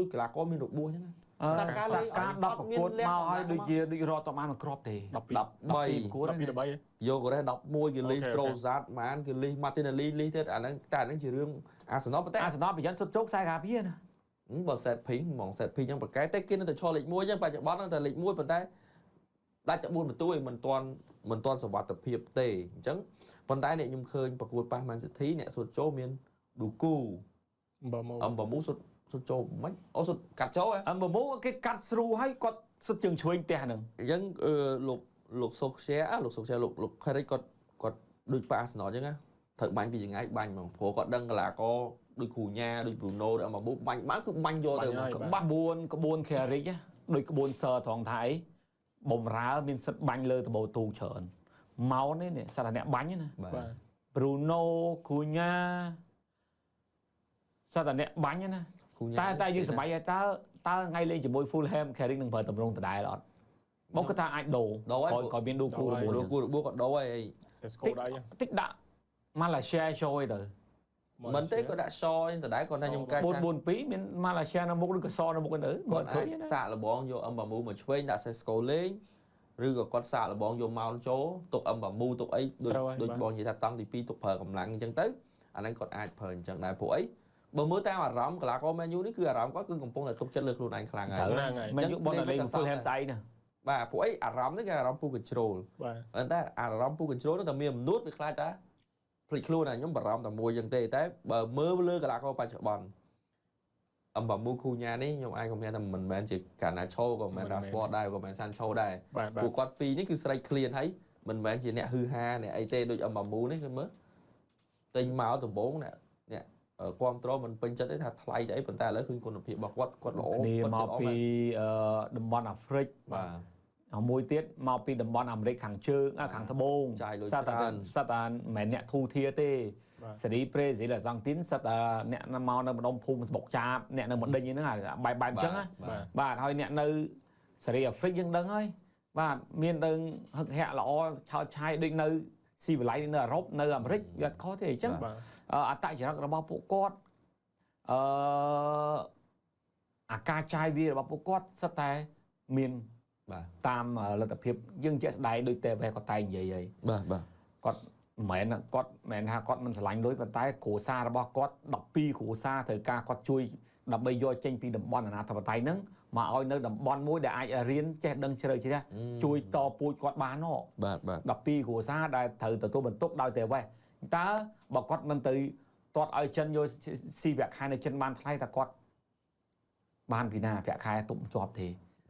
ចកីឡាករមានរបួសអញ្ចឹងណាសាកា10ប្រកួតមកហើយដូចជាដូចរត់តបានមួយគ្រាប់ទេ13ប្រកួត12 យកកូរ៉េ11គេលីត្រូសាតម៉ានគេលីម៉ាទីណាលីលីទៀតអាហ្នឹងតែអាហ្នឹងជារឿងអាសនលប៉ុន្តែអាសនលប្រយ័ត្នសុទ្ធជោគខ្សែការពារណាបើ set piece ហ្មង set piece អញ្ចឹងប្រកែតែគេនៅតែឈរលេខ1អញ្ចឹងបច្ចុប្បន្ននៅតែលេខ1ប៉ុន្តែដាច់តែ4បន្ទួយមិនទាន់សុវត្ថិភាពទេអញ្ចឹងប៉ុន្តែអ្នកខ្ញុំឃើញប្រកួតប៉ះ Man City អ្នកសុទ្ធចូលមានឌូគូអឹមបាមូសុទ្ធចូលមិនអូសុទ្ធកាត់ចូលអឹមបាមូគេកាត់ស្រូហើយគាត់សុទ្ធជើងឆ្វេងផ្ទះហ្នឹងអញ្ចឹងលោកសុកឈែលោកសុកឈែលោកខេរិចគាត់ដូចប៉ះអាសនលអញ្ចឹងណាត្រូវបាញ់ពីចង្ងាយបាញ់ហ្មងព្រោះគាត់ដឹងកីឡាករដូចគ្រូញ៉ាដូចប្រូណូដូចអមប៊ូបាញ់បានគឺបាញ់យកទៅក្បាស់4ក្បួនខេរិចដូចក្បួនសើត្រង់ថៃបំរើមានសិទ្ធបាញ់លើដបូទូច្រើនម៉ោនេះនេះសិតតែអ្នកបាញ់ណាបាទប្រូណូគ្រូញ៉ាសិតតែអ្នកបាញ់ណាតែយើងសម័យតើថ្ងៃលេងជាមួយ Fulham Carrick នឹងប្រើតម្រងដដែលអត់បងគាត់ថាអាចដូរក៏មានដូរគូរបួសគូរបួសក៏ដូរហើយ Sesko ដែរតិចដាក់ Malaysia ចូលទៅមិនទេក៏ដាក់សដដែលគាត់ថាខ្ញុំកាច់4 4 2មាន Malaysia នៅមុខឬក៏សនៅមុខទៅគាត់ឃើញសាកលបងយកអឹមបាមូមកឆ្វេងដាក់ Sesko លេងឬក៏គាត់សាកលបងយកម៉ោនចូលទុកអឹមបាមូទុកអីដូចបងនិយាយថាតង់ទី2ទុកប្រើកម្លាំងអញ្ចឹងទៅអាហ្នឹងគាត់អាចប្រើអញ្ចឹងដែរព្រោះអីបើមើលតាមអារម្មណ៍កីឡាករ Man U នេះគឺអារម្មណ៍គាត់គឺកំពុងតែទុកចិត្តលើខ្លួនឯងខ្លាំងហើយ Man U បនតែលេង Fulham ស្អែកណាបាទព្រោះអីអារម្មណ៍នេះគេអារម្មណ៍ពូ control បាទតែអារម្មណ៍ពូ control នោះតែមានអំនួតវាខ្លាចតា ភ្លេចខ្លួនខ្ញុំបារម្ភតែមួយចឹងទេតែបើមើលលើកីឡាករបច្ចុប្បន្នអឹមបាមូគូញ៉ានេះខ្ញុំអាចកំថាមិនមែនជាកាណាឆូក៏មិនមែន Rashford ដែរក៏មិនមែន Sancho ដែរពួកគាត់ពីរនេះគឺស្រេចឃ្លានហើយមិនមែនជាអ្នកហ៊ឺហាអ្នកអីទេដូចអឹមបាមូនេះគឺមើលទិញមកដំបូងអ្នកគ្រប់គ្រងមិនពេញចិត្តទេថាថ្លៃទៅអីប៉ុន្តែឥឡូវឃើញគុណភាពរបស់គាត់គាត់ល្អគ្នាមកពីតំបន់អាហ្វ្រិកបាទមួយទៀតមកពីតំបន់អាមេរិកខាងជើងខាងត្បូងសត្វតែសត្វតែមិនមែនអ្នកធូធាទេសេរីប្រេស៊ីលអាសង់ទីនសត្វតែអ្នកមកនៅម្ដុំភូមិស្បុកចាបអ្នកនៅម្ដេញហ្នឹងបែបបែបអញ្ចឹងណាបាទហើយអ្នកនៅសេរីអាហ្វ្រិកយើងដឹងហើយបាទមានដឹងហឹកហាក់ល្អឆោតឆាយដូចនៅស៊ីវិល័យនៅអឺរ៉ុបនៅអាមេរិកវាអត់ខុសទេអញ្ចឹងអត្តចរិតរបស់ពួកគាត់អាការចាយវារបស់ពួកគាត់សិតតែមានបាទតាមលទ្ធភាពយើងជាក់ស្ដែងដូចតែវេគាត់តែនិយាយហើយបាទបាទគាត់មិនមែនគាត់មិនមែនថាគាត់មិនស្រឡាញ់លុយប៉ុន្តែគ្រួសាររបស់គាត់12គ្រួសារត្រូវការគាត់ជួយដើម្បីយកចេញពីតំបន់អនាធិបតេយ្យហ្នឹងមកឲ្យនៅតំបន់មួយដែលអាចរៀនចេះដឹងជ្រៅជ្រះជួយតពូជគាត់បានហ៎បាទបាទ12គ្រួសារដែលត្រូវទទួលបន្ទុកដោយតែវេតើបើគាត់មិនទៅទាត់ឲ្យចិនយកស៊ីប្រាក់ខែនៅចិនបានថ្លៃតែគាត់បានពីណាប្រាក់ខែទុំជាប់ទេ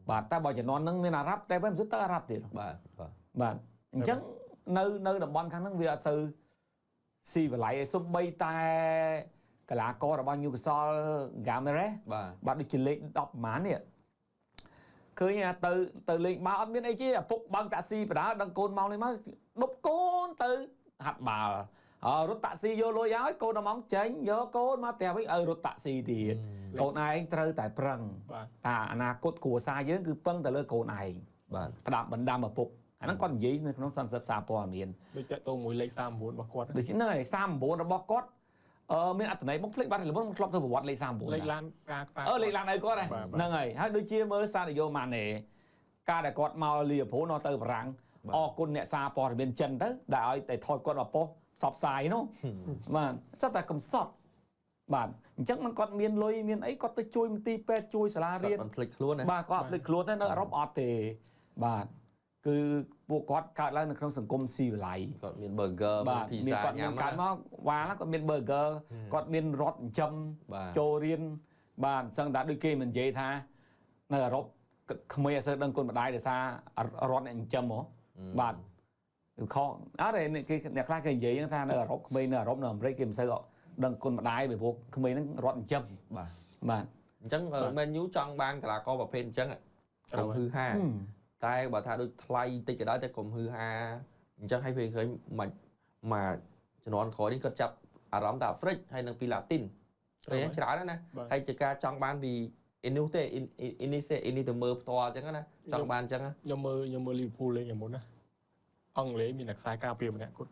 បាទតែបើជំនាន់ហ្នឹងមានអារ៉ាប់តែវិញមិនទៅអារ៉ាប់ទៀតបាទបាទបាទអញ្ចឹងនៅតំបន់ខាងហ្នឹងវាអត់សូវស៊ីវិល័យឯសំបីតែកីឡាកររបស់ Newcastle Gamere បាទដូចជាលេខ10ប្រហែលនេះឃើញទៅលេងបាល់អត់មានអីទេឪពុកបើកតាក់ស៊ីបដាដឹងកូនមកនេះមកដប់កូនទៅហាត់បាល់រត់តាក់ស៊ីយកលុយឲ្យកូនដល់ម៉ោងចេញយកកូនមកផ្ទះវិញឲ្យរត់តាក់ស៊ីទៀតកូនឯងត្រូវតែប្រឹងតាអនាគតគ្រួសារយើងគឺពឹងទៅលើកូនឯងបាទផ្ដាំបណ្ដាំឪពុកអាហ្នឹងគាត់និយាយនៅក្នុងសន្និសីទសារព័ត៌មានដូចតកតងមួយលេខ39របស់គាត់ដូចហ្នឹងហើយ39របស់គាត់មានអត្ថន័យមកភ្លេចបាត់ល្មមធ្លាប់ទៅប្រវត្តិលេខ39លេខឡានការលេខឡានអីគាត់ហ្នឹងហើយហើយដូចជាមើលសាឌីយ៉ូម៉ាណេការដែលគាត់មកលីវើពូលនោះទៅបារាំងអរគុណអ្នកសារព័ត៌មានចិនទៅដែលឲ្យតែថតគាត់មកប៉ុស្តិ៍ផ្សព្វផ្សាយនោះបាទសិតតែកំសត់បាទអញ្ចឹងมันគាត់មានលុយមានអីគាត់ទៅជួយមន្ទីរពេទ្យជួយសាលារៀនគាត់មិនភ្លេចខ្លួនណាបាទគាត់ភ្លេចខ្លួនទេនៅអឺរ៉ុបអត់ទេបាទគឺពួកគាត់កើតឡើងនៅក្នុងសង្គមស៊ីវិល័យគាត់មាន burger មាន pizza ញ៉ាំគាត់មកវ៉ាគាត់មាន burger គាត់មានរត់ចិញ្ចឹមចូលរៀនបាទសឹងតែដូចគេមិននិយាយថានៅអឺរ៉ុបក្មេងអត់សូវដឹងគុណម្ដាយដោយសាររត់អ្នកចិញ្ចឹមហ៎បាទខុសអត់ទេគេអ្នកខ្លះគេនិយាយថានៅអឺរ៉ុបក្មេងនៅអឺរ៉ុបនៅអាមេរិកគេមិនសូវដឹងគុណម្ដាយពីព្រោះក្មេងហ្នឹងរត់ចិញ្ចឹមបាទបាទអញ្ចឹង Man U ចង់បានកីឡាករប្រភេទអញ្ចឹងកុំហ៊ឺហាតែបើថាដូចថ្លៃតិចក៏ដោយតែកុំហ៊ឺហាអញ្ចឹងឲ្យពេលឃើញមកជំនាន់ក្រោយនេះគាត់ចាប់អារម្មណ៍តែអាហ្វ្រិកហើយនិងពីឡាទីនពេលច្រើនណាហើយជាការចង់បានពីអ៊ីនោះទេអ៊ីនេះទេអ៊ីនេះទៅមើលផ្ទាល់អញ្ចឹងណាចង់បានអញ្ចឹងខ្ញុំមើលលីវើពូលលេងយ៉ាងមុនណាអង់គ្លេសមានអ្នកខ្សែការពារម្នាក់គាត់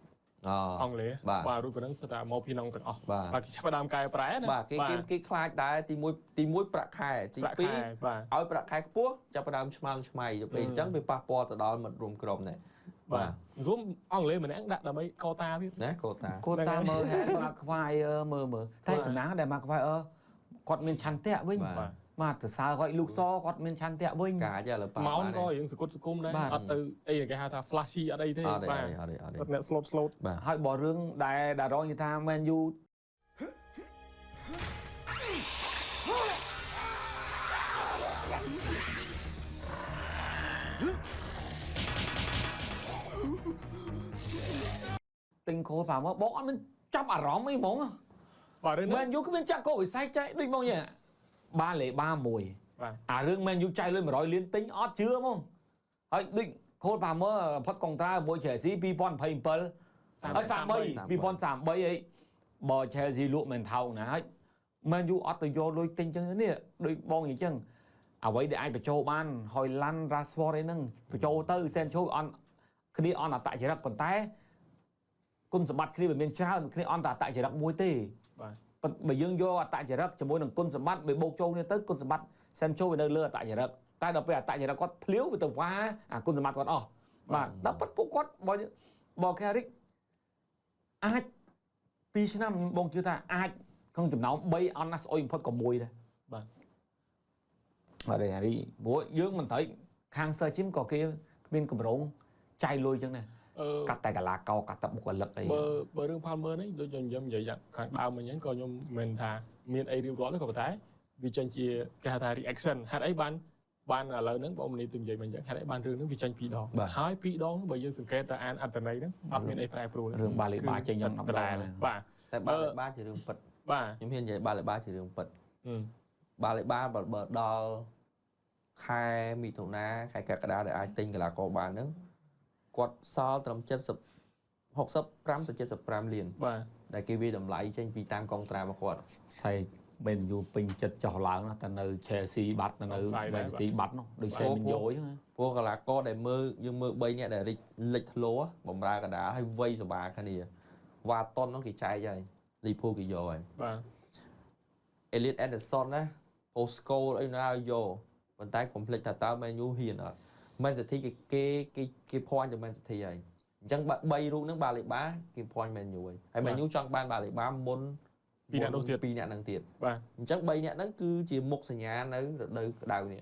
អង់គ្លេសបាទរួចប៉ុណ្ណឹងសិតតែមកពីនងទាំងអស់បាទគេចាប់ផ្ដើមកែប្រែណាបាទគេខ្លាចដែរទី1ប្រាក់ខែទី2ឲ្យប្រាក់ខែខ្ពស់ចាប់ផ្ដើមឆ្មើងឆ្មៃទៅពេលអញ្ចឹងវាប៉ះពាល់ទៅដល់មិត្តរួមក្រុមដែរបាទរួមអង់គ្លេសម្នាក់ដាក់ដើម្បីកូតាទៀតណាកូតាមើលហេតុមកខ្វាយមើលតែសំណាងដែលមកខ្វាយគាត់មានឆន្ទៈវិញបាទសរសើរគាត់លូកសគាត់មានឆន្ទៈវិញកាចឥឡូវប៉ាម៉ោនក៏រៀងសគុតសគុំដែរអត់ទៅអីគេហៅថា flashy អត់អីទេបាទគាត់អ្នក slot slot បាទហើយបើរឿងដែលរងនិយាយថា Man U ទិញខូលប៉ាមកបងអត់មានចាប់អារម្មណ៍អីហ្មងបាទរឿង Man U គ្មានចាក់កោវិស័យចែកដូចមកយ៉ាងបាលេបាមួយអារឿងមែនយូចាយលុយ100លានទិញអត់ជឿហ្មងហើយដូចខូលប៉ាមើផុតកុងត្រាមួយ Chelsea 2027ហើយ33 2033អីបើ Chelsea លក់មិនថោកណាហើយមែនយូអត់ទៅយកលុយទិញចឹងនេះដូចបងអញ្ចឹងអ្វីដែលអាចបញ្ចូលបានហើយឡាន់ Rashford អីហ្នឹងបញ្ចូលទៅ Sancho អន់គ្នាអន់អត្តចរិតប៉ុន្តែគុណសម្បត្តិគ្នាវាមានច្រើនគ្នាអន់តែអត្តចរិតមួយទេបាទបើយើងយកអត្តចរិតជាមួយនឹងគុណសម្បត្តិវាបូកចូលគ្នាទៅគុណសម្បត្តិ Sancho វានៅលើអត្តចរិតតែដល់ពេលអត្តចរិតគាត់ភ្លាវវាទៅវ៉ាអាគុណសម្បត្តិគាត់អស់បាទដល់ប៉ិតពួកគាត់បើ Carrick អាច2ឆ្នាំបងជឿថាអាចក្នុងចំណោម3អន់ណាស់ស្អុយបំផុតក៏មួយដែរបាទអត់ទេហារីព្រោះយើងមិនត្រូវខាង Sir Jim ក៏គេគ្មានកម្រងចាយលុយចឹងដែរ កាត់តែកីឡាករកាត់តែបុគ្គលិកអីបើរឿង Palmer នេះដូចខ្ញុំនិយាយខាងដើមអញ្ចឹងក៏ខ្ញុំមិនថាមានអីរៀបរាប់ទេក៏ប៉ុន្តែវាចេញជាគេហៅថា reaction ហេតុអីបានឥឡូវហ្នឹងបងមនីទៅនិយាយមកអញ្ចឹងហេតុអីបានរឿងហ្នឹងវាចេញពីរដងហើយពីរដងបើយើងសង្កេតទៅអានអត្ថន័យហ្នឹងអត់មានអីប្រែប្រួលរឿងបាលីបាចេញយ៉ាងដដែលបាទតែបាលីបាជារឿងពិតបាទខ្ញុំហ៊ាននិយាយបាលីបាជារឿងពិតបាលីបាបើដល់ខែមិថុនាខែកក្កដាដែលអាចទិញកីឡាករបានហ្នឹងគាត់សល់ត្រឹម65ទៅ75លានបាទដែលគេវាតម្លៃចេញពីតាមកុងត្រារបស់គាត់សែកមែនយូពេញចិត្តចុះឡើងណាតែនៅ Chelsea បាត់នៅ Man City បាត់នោះដូចសេមិនយូអញ្ចឹងព្រោះកីឡាករដែលមើលយើងមើល3នាក់ដែលលេចធ្លោបំរើកដាលហើយវ័យសបាគ្នាវ៉ាតុនហ្នឹងគេចែកហើយលីភូគេយកហើយបាទ Elliot Anderson ណា Postco អីណាឲ្យយកប៉ុន្តែកុំភ្លេចថាតើ Man U ហ៊ានអត់ Man City គេគេគេភ័ញទៅ Man City ហើយអញ្ចឹង3រូបហ្នឹងបាលីបាគេភ័ញ Man U ហើយ Man U ចង់បានបាលីបាមុនពីអ្នកនោះទៀតពីរអ្នកហ្នឹងទៀតបាទអញ្ចឹង3អ្នកហ្នឹងគឺជាមុខសញ្ញានៅរដូវក្តៅនេះ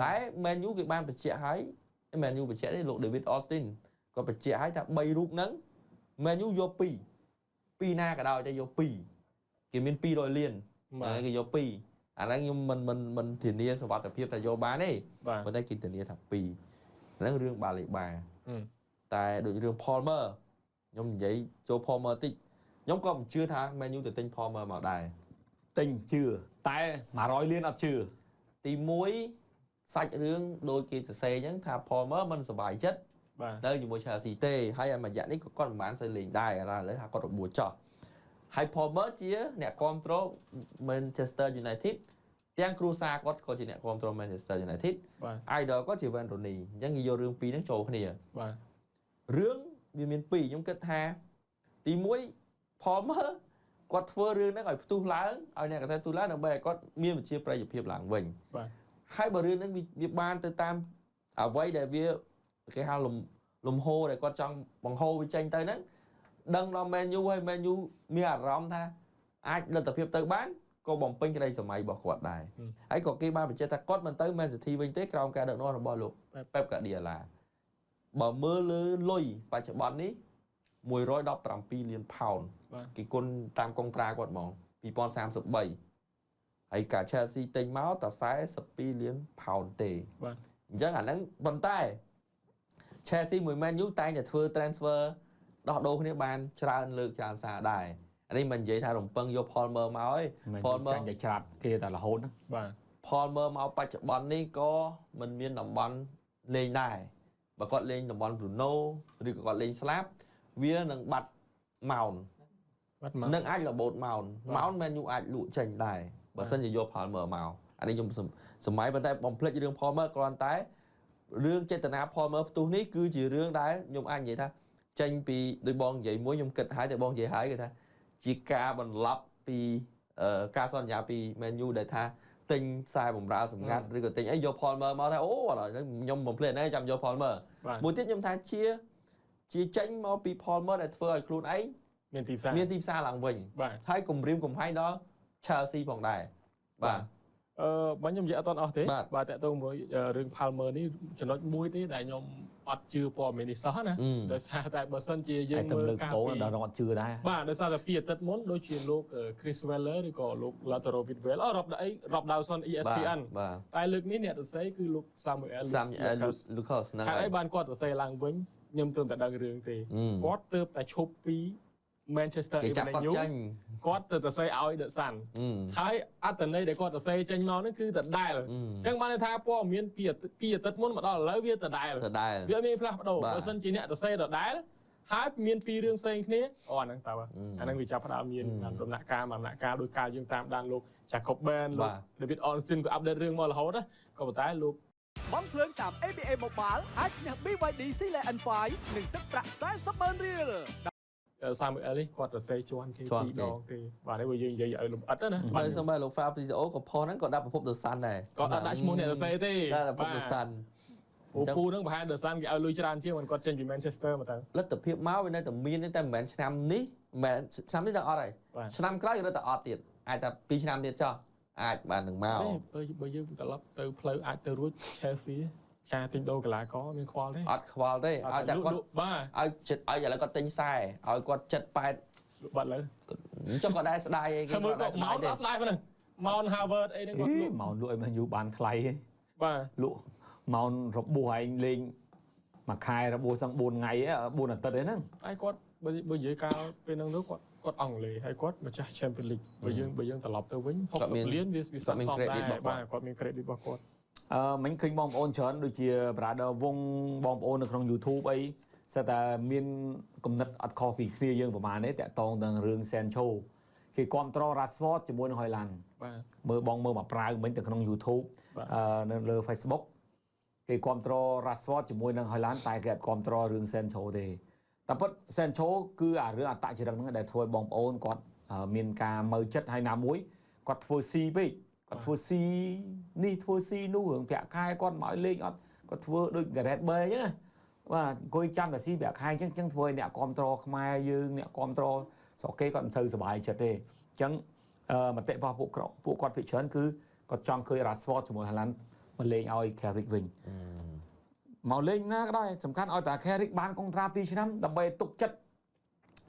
តែ Man U គេបានបញ្ជាក់ហើយ Man U បញ្ជាក់ទេលោក David Austin ក៏បញ្ជាក់ហើយថា3រូបហ្នឹង Man U យក2ពីរណាក៏ដោយតែយក2គេមាន200លានគេយក2អាហ្នឹងខ្ញុំមិនធានាសុវត្ថិភាពថាយកបានទេប៉ុន្តែគេធានាថា2ហ្នឹងរឿងបាលីបាតែដូចរឿង Palmer ខ្ញុំនិយាយចូល Palmer តិចខ្ញុំក៏មិនជឿថា Man U ទៅទិញ Palmer មកដែរទិញជឿតែ100លានអត់ជឿទី1សាច់រឿងដូចគេសរសេរអញ្ចឹងថា Palmer មិនសប្បាយចិត្តនៅជាមួយ Chelsea ទេហើយអាមួយរយៈនេះក៏គាត់មិនបានសូវលេងដែរឥឡូវថាគាត់របួសចោះហើយ Palmer ជាអ្នកគាំទ្រ Manchester United ទាំងគ្រួសារគាត់ក៏ជាអ្នកគាំទ្រ Manchester United Idol ក៏ជា Wayne Rooney អញ្ចឹងគេយករឿងពីរហ្នឹងចូលគ្នាបាទរឿងវាមានពីរខ្ញុំគិតថាទី1 Palmer គាត់ធ្វើរឿងហ្នឹងឲ្យផ្ទុះឡើងឲ្យអ្នកកសែតផ្ទុះឡើងដើម្បីឲ្យគាត់មានវិជ្ជាប្រយោជន៍ភាពឡើងវិញបាទហើយបើរឿងហ្នឹងវាបានទៅតាមអ្វីដែលវាគេហៅលំហូរដែលគាត់ចង់បង្ហូរវាចេញទៅហ្នឹងដឹងដល់ Man U ហើយ Man U មានអារម្មណ៍ថាអាចលទ្ធភាពទៅបានក៏បំពេញក្តីសម័យរបស់គាត់ដែរហើយក៏គេបានបញ្ជាក់ថាគាត់មិនទៅ Man City វិញទេក្រោមការដឹកនាំរបស់លោក Pep Guardiola បើមើលលើលុយបច្ចុប្បន្ននេះ117លានផោនគេគុណតាមកុងត្រាគាត់ហ្មង2033ហើយការ Chelsea ទិញមកតែ42លានផោនទេបាទអញ្ចឹងអាហ្នឹងប៉ុន្តែ Chelsea មួយ Man U តែងតែធ្វើ transfer ដោះដូរគ្នាបានច្រើនលើកច្រើនសារដែរអានេះមិននិយាយថារំពឹងយក Palmer មកឯង Palmer ចាញ់តែច្រាបគេតែរហូតណាបាទ Palmer មកបច្ចុប្បន្ននេះក៏មិនមានតំបន់លេងដែរបើគាត់លេងតំបន់ Bruno ឬក៏គាត់លេងស្លាប់វានឹងបាត់ម៉ោននឹងអាចរបូតម៉ោនម៉ោន Man U អាចលក់ចេញដែរបើសិនជាយក Palmer មកអានេះខ្ញុំសម័យប៉ុន្តែបំភ្លេចរឿង Palmer គ្រាន់តែរឿងចេតនា Palmer ផ្ទុះនេះគឺជារឿងដែលខ្ញុំអាចនិយាយថាចេញពីដូចបងនិយាយមួយខ្ញុំគិតហើយតែបងនិយាយហើយគេថាជាការបន្លប់ពីការសន្យាពី Man U ដែលថាទិញខ្សែបំរើសម្ងាត់ឬក៏ទិញអីយក Palmer មកថាអូឥឡូវខ្ញុំបំភ្លេចណាចាំយក Palmer មួយទៀតខ្ញុំថាជាចេញមកពី Palmer ដែលធ្វើឲ្យខ្លួនឯងមានទីផ្សារឡើងវិញហើយគំរាមកំហែងដល់ Chelsea ផងដែរបាទ បើខ្ញុំនិយាយអត់ទាន់អស់ទេបាទតើតើមួយរឿង Palmer នេះចំណុចមួយទេដែលខ្ញុំអត់ជឿព័ត៌មាននេះសោះណាដោយសារតែបើសិនជាយើងមើលការពីដល់អត់ជឿដែរបាទដោយសារតែពីអាទិត្យមុនដូចជាលោក Chris Weller ឬក៏លោក Lautaro Vidal អរ៉ប Dawson ESPN តែលើកនេះអ្នកសរសេរគឺលោក Samuel Lucas ហ្នឹងហើយបានគាត់សរសេរឡើងវិញខ្ញុំទើបតែដឹងរឿងទេគាត់ទើបតែឈប់ពី Manchester Evening News គាត់ទៅសរសេរឲ្យ The Sun ហើយអត្ថន័យដែលគាត់សរសេរចេញមកហ្នឹងគឺដដែលអញ្ចឹងបានន័យថាព័ត៌មានពីអាទិត្យមុនមកដល់ឥឡូវវាដដែលវាមានផ្លាស់ប្ដូរបើសិនជាអ្នកសរសេរដដែលហើយមានពីររឿងផ្សេងគ្នាអូអាហ្នឹងតើអាហ្នឹងវាចាប់ផ្ដើមមានដំណាក់កាលដំណាក់កាលដោយការយើងតាមដានលោក Jacob Ben លោក David Ornstein ក៏អាប់ដេតរឿងមករហូតណាក៏ប៉ុន្តែលោកបងភ្លើងតាម ABA Mobile អាចឈ្នះ BYD Sealion N5 និងទឹកប្រាក់40,000រៀល Samuel នេះគាត់សរសេរជាន់គេពីរដងទេបាទនេះបើយើងនិយាយឲ្យលម្អិតណាបាទសូម្បីលោក Fabrizio ក៏ផុសហ្នឹងក៏ដាក់ប្រភព The Sun ដែរគាត់អត់ដាក់ឈ្មោះអ្នកសរសេរទេដាក់ប្រភព The Sun ពូហ្នឹងប្រហែល The Sun គេឲ្យលុយច្រើនជាងមិនគាត់ចេញពី Manchester មកទៅលទ្ធភាពមកវានៅតែមានតែមិនមែនឆ្នាំនេះមិនមែនឆ្នាំនេះដល់អត់ហើយឆ្នាំក្រោយរត់តែអត់ទៀតអាចតែ2ឆ្នាំទៀតចុះអាចបាននឹងមកបើយើងត្រឡប់ទៅផ្លូវអាចទៅរួច Chelsea ការទិញដូរកីឡាករមានខ្វល់ទេអត់ខ្វល់ទេឲ្យតែគាត់បាទឲ្យចិត្តឲ្យឥឡូវគាត់ទិញខ្សែឲ្យគាត់ចិត្ត8លក់បាត់លើអញ្ចឹងគាត់ដែរស្ដាយអីគេគាត់ដែរស្ដាយទេស្ដាយប៉ុណ្ណឹង Mount Harvard អីហ្នឹងគាត់លក់ Mount លក់ឲ្យ Man U បានថ្លៃហ៎បាទលក់ Mount របួសឯងលេងមួយខែរបួសសឹង4ថ្ងៃ4អាទិត្យអីហ្នឹងហើយគាត់បើនិយាយកាលពេលហ្នឹងទៅគាត់អង់គ្លេសហើយគាត់ម្ចាស់ Champions League បើយើងត្រឡប់ទៅវិញ60លានវាស័ក្តិសមដែរបាទគាត់មាន credit របស់គាត់មិញឃើញបងប្អូនច្រើនដូចជា Brother វងបងប្អូននៅក្នុង YouTube អីសិតតែមានគំនិតអត់ខុសពីគ្នាយើងប្រហែលទេតាក់ទងនឹងរឿង Sancho គេគាំទ្រ Rashford ជាមួយនឹង Haaland បាទមើលបងមើលមកប្រាវមិញទៅក្នុង YouTube នៅលើ Facebook គេគាំទ្រ Rashford ជាមួយនឹង Haaland តែគេអត់គាំទ្ររឿង Sancho ទេតែពិត Sancho គឺអារឿងអត្តចរិតហ្នឹងដែលធ្វើឲ្យបងប្អូនគាត់មានការមើលចិត្តហើយណាមួយគាត់ធ្វើស៊ីពេកគាត់ធ្វើស៊ីនេះធ្វើស៊ីនោះរឿងប្រាក់ខែគាត់មកឲ្យលេងអត់គាត់ធ្វើដូច Gareth Bale អញ្ចឹងបាទអង្គុយចាំតែស៊ីប្រាក់ខែអញ្ចឹងធ្វើឲ្យអ្នកគាំទ្រខ្មែរយើងអ្នកគាំទ្រស្រុកគេគាត់មិនសូវសប្បាយចិត្តទេអញ្ចឹងមតិរបស់ពួកគាត់ភាគច្រើនគឺគាត់ចង់ឃើញ Rashford ជាមួយ Haaland មកលេងឲ្យ Carrick វិញមកលេងណាក៏ដោយសំខាន់ឲ្យតែ Carrick បានកុងត្រា2ឆ្នាំដើម្បីទុកចិត្ត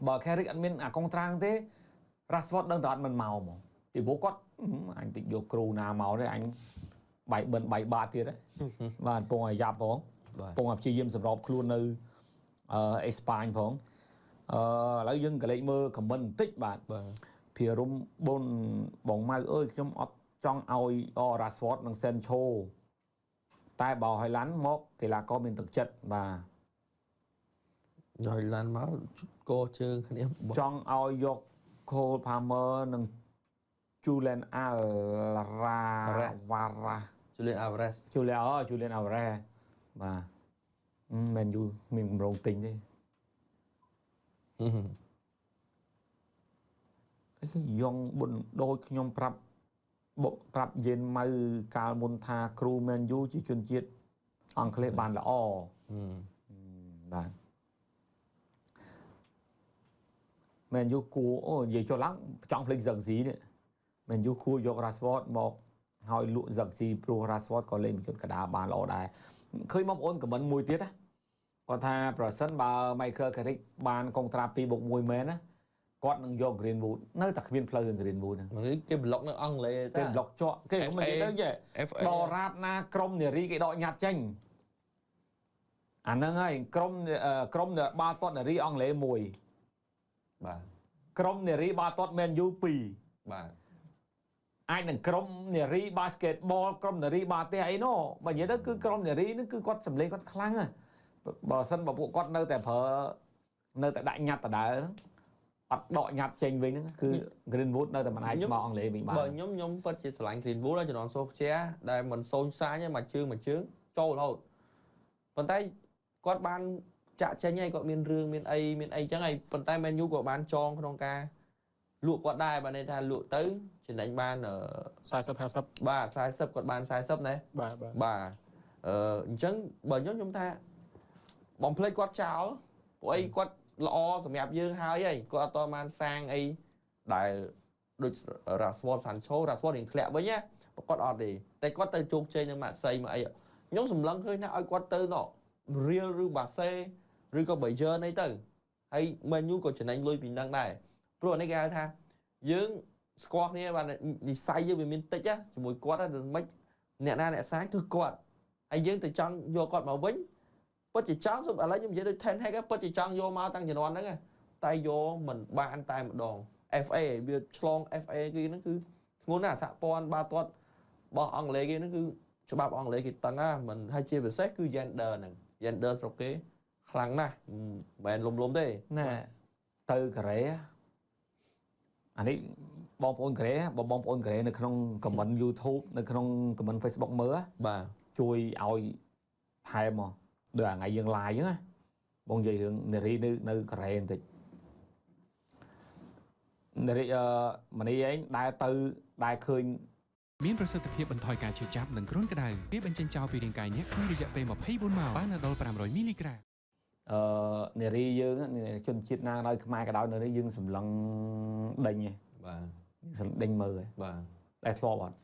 បើ Carrick អត់មានអាកុងត្រាហ្នឹងទេ Rashford ដឹងតែអត់មិនមកហ្មងពីព្រោះគាត់អញតិចយកគ្រូណាមកទេអញបាយបិណ្ឌបាយបាតទៀតបាទពងឲ្យយ៉ាប់ផងពងឲ្យព្យាយាមសម្របខ្លួននៅអេស្ប៉ាញផងឥឡូវយើងក៏លេចមើលខមមិនបន្តិចបាទភារមប៊ុនបងម៉ៅអើយខ្ញុំអត់ចង់ឲ្យ Rashford និង Sancho តែបើ Haaland មកកីឡាករមានទឹកចិត្តបាទ Haaland មកកជើងគ្នាចង់ឲ្យយក Cole Palmer និង Julian Alvarez Julian Alvarez Julian Alvarez បាទមែនយូមានកម្រងទិញទេយ៉ងបុនដូចខ្ញុំប្រាប់យេនម៉ៅកាលមុនថាគ្រូមែនយូជាជនជាតិអង់គ្លេសបានល្អបាទមែនយូគួរអូនិយាយចុះឡើងចង់ភ្លេចសឹកស៊ីនេះមែនយូគួរយក Rashford មកហើយលក់សឹកស៊ីព្រោះ Rashford ក៏លេងប្រយុទ្ធកដាបានល្អដែរឃើញបងប្អូនខមមិនមួយទៀតណាគាត់ថាប្រសិនបើ Michael Carrick បានកុងត្រា2+1មែនណាគាត់នឹងយក Greenwood នៅតែគ្មានផ្លូវរឿង Greenwood ហ្នឹងគេប្លុកនៅអង់គ្លេសគេប្លុកជាក់គេមិននិយាយទៅចេះដល់រាបណាក្រុមនារីគេដកញ៉ាត់ចេញអាហ្នឹងហើយក្រុមបាល់ទាត់នារីអង់គ្លេស1បាទក្រុមនារីបាល់ទាត់ Man U 2បាទអាចនឹងក្រុមនារី Basketball ក្រុមនារីបាល់ទះអីណោះបើនិយាយទៅគឺក្រុមនារីហ្នឹងគឺគាត់សម្លេងគាត់ខ្លាំងណាបើសិនបើពួកគាត់នៅតែប្រើនៅតែដាក់ញ៉ាត់ដដែលអត់ដកញ៉ាត់ចេញវិញហ្នឹងគឺ Greenwood នៅតែមិនអាចមកអង់គ្លេសវិញបានបើខ្ញុំពិតជាស្រឡាញ់ Greenwood ហើយជំនាន់សូខ្ជាដែលមិនសូនសាញទេមួយជើងចូលរហូតប៉ុន្តែគាត់បានចាក់ចេញហើយគាត់មានរឿងមានអីចឹងហើយប៉ុន្តែ Man U ក៏បានចងក្នុងការលក់គាត់ដែរបានន័យថាលក់ទៅចំណេញបាន40 50បាទ40គាត់បាន40ណាបាទបាទអញ្ចឹងបើខ្ញុំថាបំភ្លេចគាត់ចោលព្រោះអីគាត់ល្អសម្រាប់យើងហើយគាត់អត់តបានសាងអីដែលដូច Rashford Sancho Rashford រៀងធ្លាក់វិញណាគាត់អត់ទេតែគាត់ទៅជោគជ័យនៅម៉ាក់សៃមកអីខ្ញុំសម្លឹងឃើញថាឲ្យគាត់ទៅណ Real ឬ Barca ឬក៏ Bayern អីទៅហើយ Man U ក៏ចំណេញលុយពីនឹងដែរព្រោះអានេះគេហៅថាយើងស្គាល់គ្នាបាទនិស័យយើងវាមានតិចជាមួយគាត់មិនអ្នកណាអ្នកសាងគឺគាត់ហើយយើងទៅចង់យកគាត់មកវិញពិតជាចង់ឥឡូវខ្ញុំនិយាយដូច Ten Hag ពិតជាចង់យកមកតាំងជំនាន់ហ្នឹងតែយកមិនបានតែម្ដង FA វាឆ្លង FA គេហ្នឹងគឺធ្ងន់ណាស់សហព័ន្ធបាល់ទាត់របស់អង់គ្លេសគេហ្នឹងគឺច្បាប់អង់គ្លេសគេតឹងណាមិនហើយជាពិសេសគឺ gender ហ្នឹង gender ស្រុកគេខ្លាំងណាស់មិនមែនលំទេណែទៅកូរ៉េអានេះបងប្អូនកូរ៉េបងប្អូនកូរ៉េនៅក្នុង comment YouTube នៅក្នុង comment Facebook មើលបាទជួយឲ្យថែមមកដូចអាថ្ងៃយើង live អញ្ចឹងណាបងនិយាយរឿងនារីនៅកូរ៉េបន្តិចនារីមនីឯងដែលទៅដែលឃើញមានប្រសិទ្ធភាពបន្ថយការឈឺចាប់និងគ្រុនក្តៅវាបញ្ចេញចោលពីរាងកាយអ្នកក្នុងរយៈពេល24ម៉ោងបានដល់500មីលីក្រាម នារីយើងជនជាតិណាដោយខ្មែរក៏ដោយនៅនេះយើងសម្លឹងដេញបាទសម្លឹងដេញមើលបាទតែធ្លាប់អត់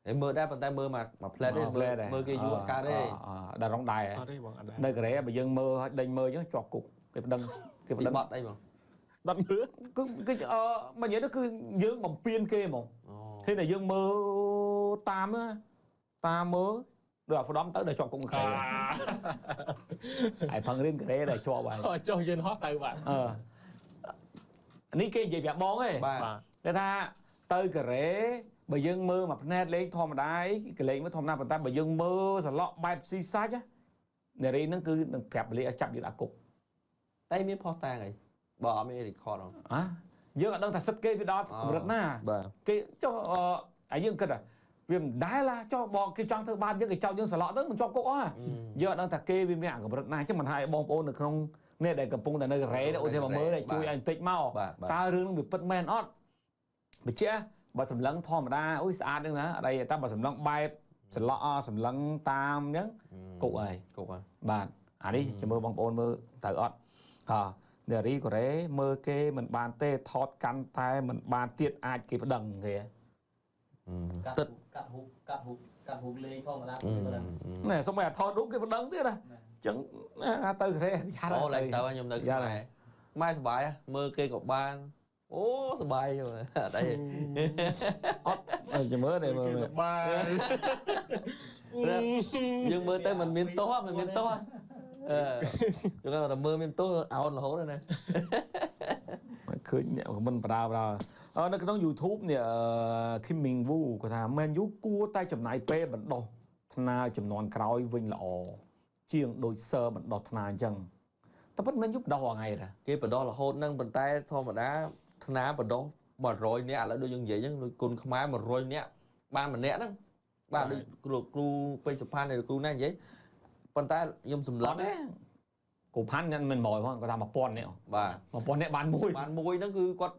ហើយមើលដែរប៉ុន្តែមើលមកមួយផ្លែតទេមើលគេយូរអត់កើតទេដល់រងដែរអត់ទេបងអត់ដែរនៅកូរ៉េបើយើងមើលឲ្យដេញមើលអញ្ចឹងជាប់គុកគេប្តឹងគេប្តឹងបត់អីបងបាត់មើលគឺគឺបើនិយាយទៅគឺយើងបំពេញគេហ្មងទេតែយើងមើលតាមតាមមើលដូចអាផ្ដំទៅដល់ជាប់គុកកូរ៉េហើយផឹងរៀនកូរ៉េដែលជាប់ហើយចុះយន្តហោះទៅបាទនេះគេនិយាយប្រាប់បងឯងគេថាទៅកូរ៉េបើយើងមើលមួយភ្នែកលេងធម្មតាគេលេងមើលធម្មតាប៉ុន្តែបើយើងមើលសឡក់បែបស៊ីសាច់នារីហ្នឹងគឺនឹងប្រាប់លីឲ្យចាប់យើងដាក់គុកតែមានផុសតាងអីបើអត់មាន record ហ៎យើងអត់ដឹងថាសិទ្ធគេវាដល់កម្រិតណាគេចុះអាយើងគិតវាមិនដែលចុះបងគេចង់ធ្វើបាបយើងគេចោទយើងសឡក់ទៅមិនជាប់គុកអស់យើងអត់ដឹងថាគេវាមានអាកម្រិតណាអញ្ចឹងមិនថាឲ្យបងប្អូននៅក្នុងនេះដែលកំពុងតែនៅកូរ៉េឧទាហរណ៍មកមើលជួយឲ្យបន្តិចមកតើរឿងនឹងវាពិតមែនអត់បញ្ជាក់បើសម្លឹងធម្មតាអូយស្អាតហ្នឹងណាអីតែបើសម្លឹងបែបសឡក់សម្លឹងតាមអញ្ចឹងគុកហើយគុកហើយបាទអានេះចាំមើលបងប្អូនមើលត្រូវអត់អនារីកូរ៉េមើលគេមិនបានទេថតកាន់តែមិនបានទៀតអាចគេប្តឹងគេទឹកកាត់រូបកាត់រូបកាត់រូបលេងធម្មតាណែសុំឲ្យថតរូបគេប្តឹងទៀតណាអញ្ចឹងទៅកូរ៉េយ៉ាអូឡើងទៅខ្ញុំនៅខ្មែរខ្មែរសប្បាយមើលគេក៏បានអូសប្បាយអត់អីអត់ចាំមើលនេះមើលសប្បាយយើងមើលទៅមិនមានទោសមិនមានទោសអឺយើងគាត់តែមើលមានទោសអោនរហូតណាឃើញអ្នកខមមិនបដាបដានៅក្នុង YouTube នេះ Kim Min Woo គាត់ថា Man U គួរតែចំណាយពេលបណ្ដោះថ្នាលចំនួនក្រោយវិញល្អជាងដូចសើបណ្ដោះថ្នាលអញ្ចឹងតែពិត Man U បណ្ដោះរាល់ថ្ងៃតាគេបណ្ដោះរហូតហ្នឹងប៉ុន្តែធម្មតាថ្នាបណ្ដោះ100នាក់ឥឡូវដូចយើងនិយាយអញ្ចឹងដូចគុណខ្មែរ100នាក់បានម្នាក់ហ្នឹងបាទដូចគ្រូពេជ្រសុផាន់ឬគ្រូណានិយាយប៉ុន្តែខ្ញុំសម្លឹងគ្រូផាន់មិន100ផងគាត់ថា1000នាក់បាទ1000នាក់បានមួយបានមួយហ្នឹងគឺគាត់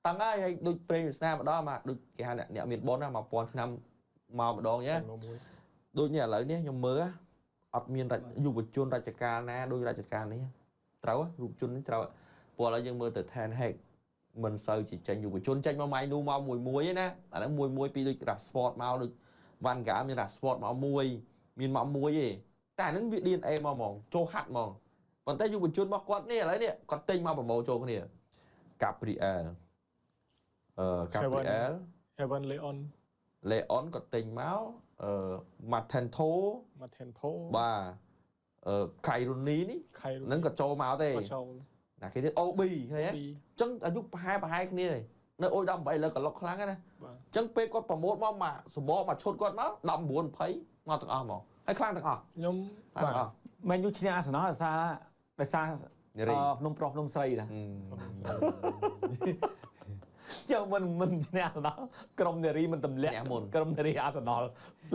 តឹងហើយហើយដូចព្រេងវាសនាម្ដងមកដូចគេហៅអ្នកមានបុណ្យណា1000ឆ្នាំមកម្ដងញ៉េដូចនេះឥឡូវនេះខ្ញុំមើលអត់មានយុវជនរាជការណាដូចរាជការនេះត្រូវយុវជននេះត្រូវព្រោះឥឡូវយើងមើលទៅ Ten Hag មិនសូវជាចេញយុវជនចេញមកម៉ៃនូមកមួយមួយឯណាអាហ្នឹងមួយមួយពីដូច Rashford មកដូច Van Gaal មាន Rashford មកមួយមានមកមួយទេតែអាហ្នឹងវា DNA មកហ្មងចូលហាត់ហ្មងប៉ុន្តែយុវជនរបស់គាត់នេះឥឡូវនេះគាត់ទិញមកប្រមូលចូលគ្នា Gabriel Gabriel Heaven Leon Leon គាត់ទិញមកMatento បាទ Kairuni នេះហ្នឹងក៏ចូលមកទេណាគេទៀត OB ឃើញទេអញ្ចឹងអាយុប្រហែលគ្នាទេនៅអុយ18លើក៏លុកខ្លាំងណាអញ្ចឹងពេលគាត់ប្រម៉ូតមកមកសបកមកឈុតគាត់មក19 20មកទាំងអស់ហ្មងហើយខ្លាំងទាំងអស់ខ្ញុំបាទមែនយូឈ្នះអាសនៈដោយសារភ្នំប្រុសភ្នំស្រីតាចុះមិនឈ្នះអាសនៈក្រុមនារីមិនទម្លាក់ក្រុមនារីអាសនៈ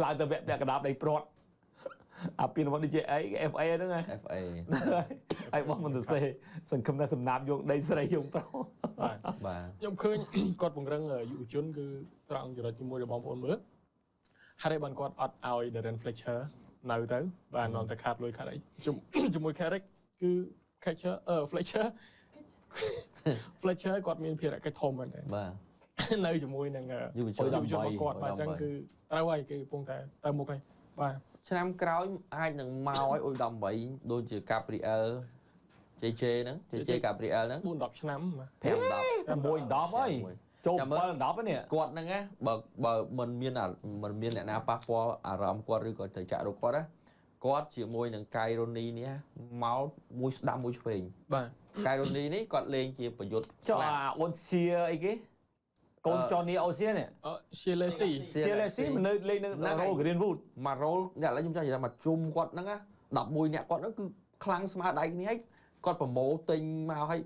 ឡើងទៅវគ្គពាក់កណ្ដាលដីព្រាត់អាពីនវត្តដូចជាអី FA ហ្នឹងហ៎ FA ហើយបងមិនទៅសេសង្ឃឹមថាសំណាបយកដីស្រីយកប្រុសបាទខ្ញុំឃើញគាត់ពង្រឹងយុវជនគឺត្រង់ចំណុចជាមួយរបស់បងប្អូនមើលហើយបានគាត់អត់ឲ្យ Darren Fletcher នៅទៅបាទនាំតែខាតលុយខាតអីជាមួយ Carrick គឺ Catcher Fletcher Fletcher គាត់មានភារកិច្ចធំមែនទេបាទនៅជាមួយនឹងយុវជនរបស់គាត់បាទអញ្ចឹងគឺត្រូវហើយគេកំពុងតែទៅមុខហើយបាទឆ្នាំក្រោយអាចនឹងមកឲ្យអ៊ុយ18ដូចជា Gabriel JJ ហ្នឹង JJ Gabriel ហ្នឹង4 10ឆ្នាំ5 10 6 10ហើយចូល7 10នេះគាត់ហ្នឹងណាបើមិនមានអ្នកណាប៉ះពាល់អារម្មណ៍គាត់ឬក៏ទៅចាក់រកគាត់ណាគាត់ជាមួយនឹង Kaironi នេះមកមួយស្ដាំមួយឆ្វេងបាទ Kaironi នេះគាត់លេងជាប្រយុទ្ធចុះអាអូនសៀអីគេកូន Johnny Osia នេះ Sielesi Sielesi មិននៅលេងនៅ Roll Greenwood មករ៉ូលអ្នកឥឡូវខ្ញុំចង់និយាយថាមកជុំគាត់ហ្នឹងណា11អ្នកគាត់ហ្នឹងគឺខ្លាំងស្មើដៃគ្នាហើយគាត់ប្រមូលទិញមកហើយ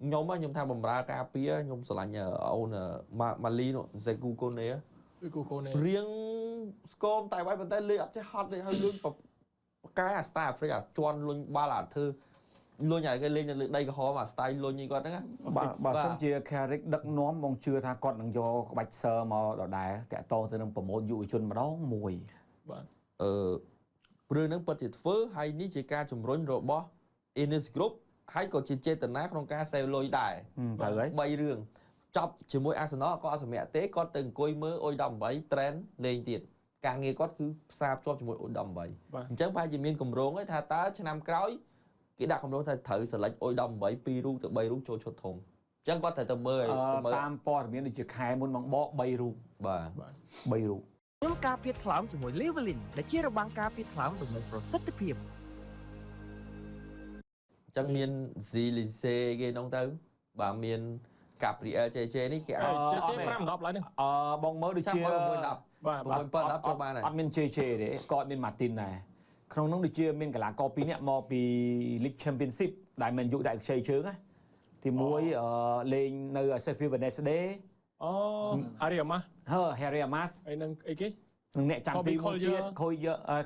ខ្ញុំថាបំរើការពារខ្ញុំស្រឡាញ់អូនម៉ាលីនោះសេគូកូនេរៀងស្គមតែໄວប៉ុន្តែលេងអត់ចេះហត់ទេហើយលុញបកែអាស្តាអាហ្វ្រិកអាជន់លុញបាល់អាធ្វើលុញឲ្យគេលេងនៅលើដីក្រហមអាស្តាយលុញអីគាត់ហ្នឹងណាបាទបើសិនជា Carrick ដឹកនាំបងជឿថាគាត់នឹងយកក្បាច់សើមកដដែលតាក់ទងទៅនឹងប្រមូលយុវជនម្ដងមួយបាទរឿងហ្នឹងពិតជាធ្វើហើយនេះជាការជំរុញរបស់ Innes Group ហើយក៏ជាចេតនាក្នុងការសេវលុយដែរត្រូវហើយ3រឿងចប់ជាមួយអាសនលក៏អត់សម្រាកទេគាត់ទៅអង្គុយមើលអុយ18 trend លេងទៀត ការងារគាត់គឺផ្សារភ្ជាប់ជាមួយ U18 អញ្ចឹងប្រហែលជាមានគម្រោងឯថាតើឆ្នាំក្រោយគេដាក់គម្រោងថាត្រូវ select U18 2រូបទៅ3រូបចូលឈុតធំអញ្ចឹងគាត់ត្រូវទៅមើលតាមព័ត៌មានដូចជាខែមុនបងបក3រូបបាទ3រូបខ្ញុំការពារថ្លើមជាមួយ Levelin ដែលជារបាំងការពារថ្លើមដ៏មានប្រសិទ្ធភាពអញ្ចឹងមាន Zilise គេនោះទៅបាទមាន Gabriel JJ នេះគេអាច JJ 5 10ឡើយនេះបងមើលដូចជា 6 10បាទ6 7 10ចូលបានហើយអត់មាន JJ ទេក៏អត់មាន Martin ដែរក្នុងនោះដូចជាមានកីឡាករ2នាក់មកពី League Championship ដែលមិនយុដាក់ខ្ចីជើងណាទី1លេងនៅ Sheffield Wednesday អូ Harry Amass ហឺ Harry Amass អីនឹងអីគេនឹងអ្នកចាំទីមួយទៀត Koyer ហើ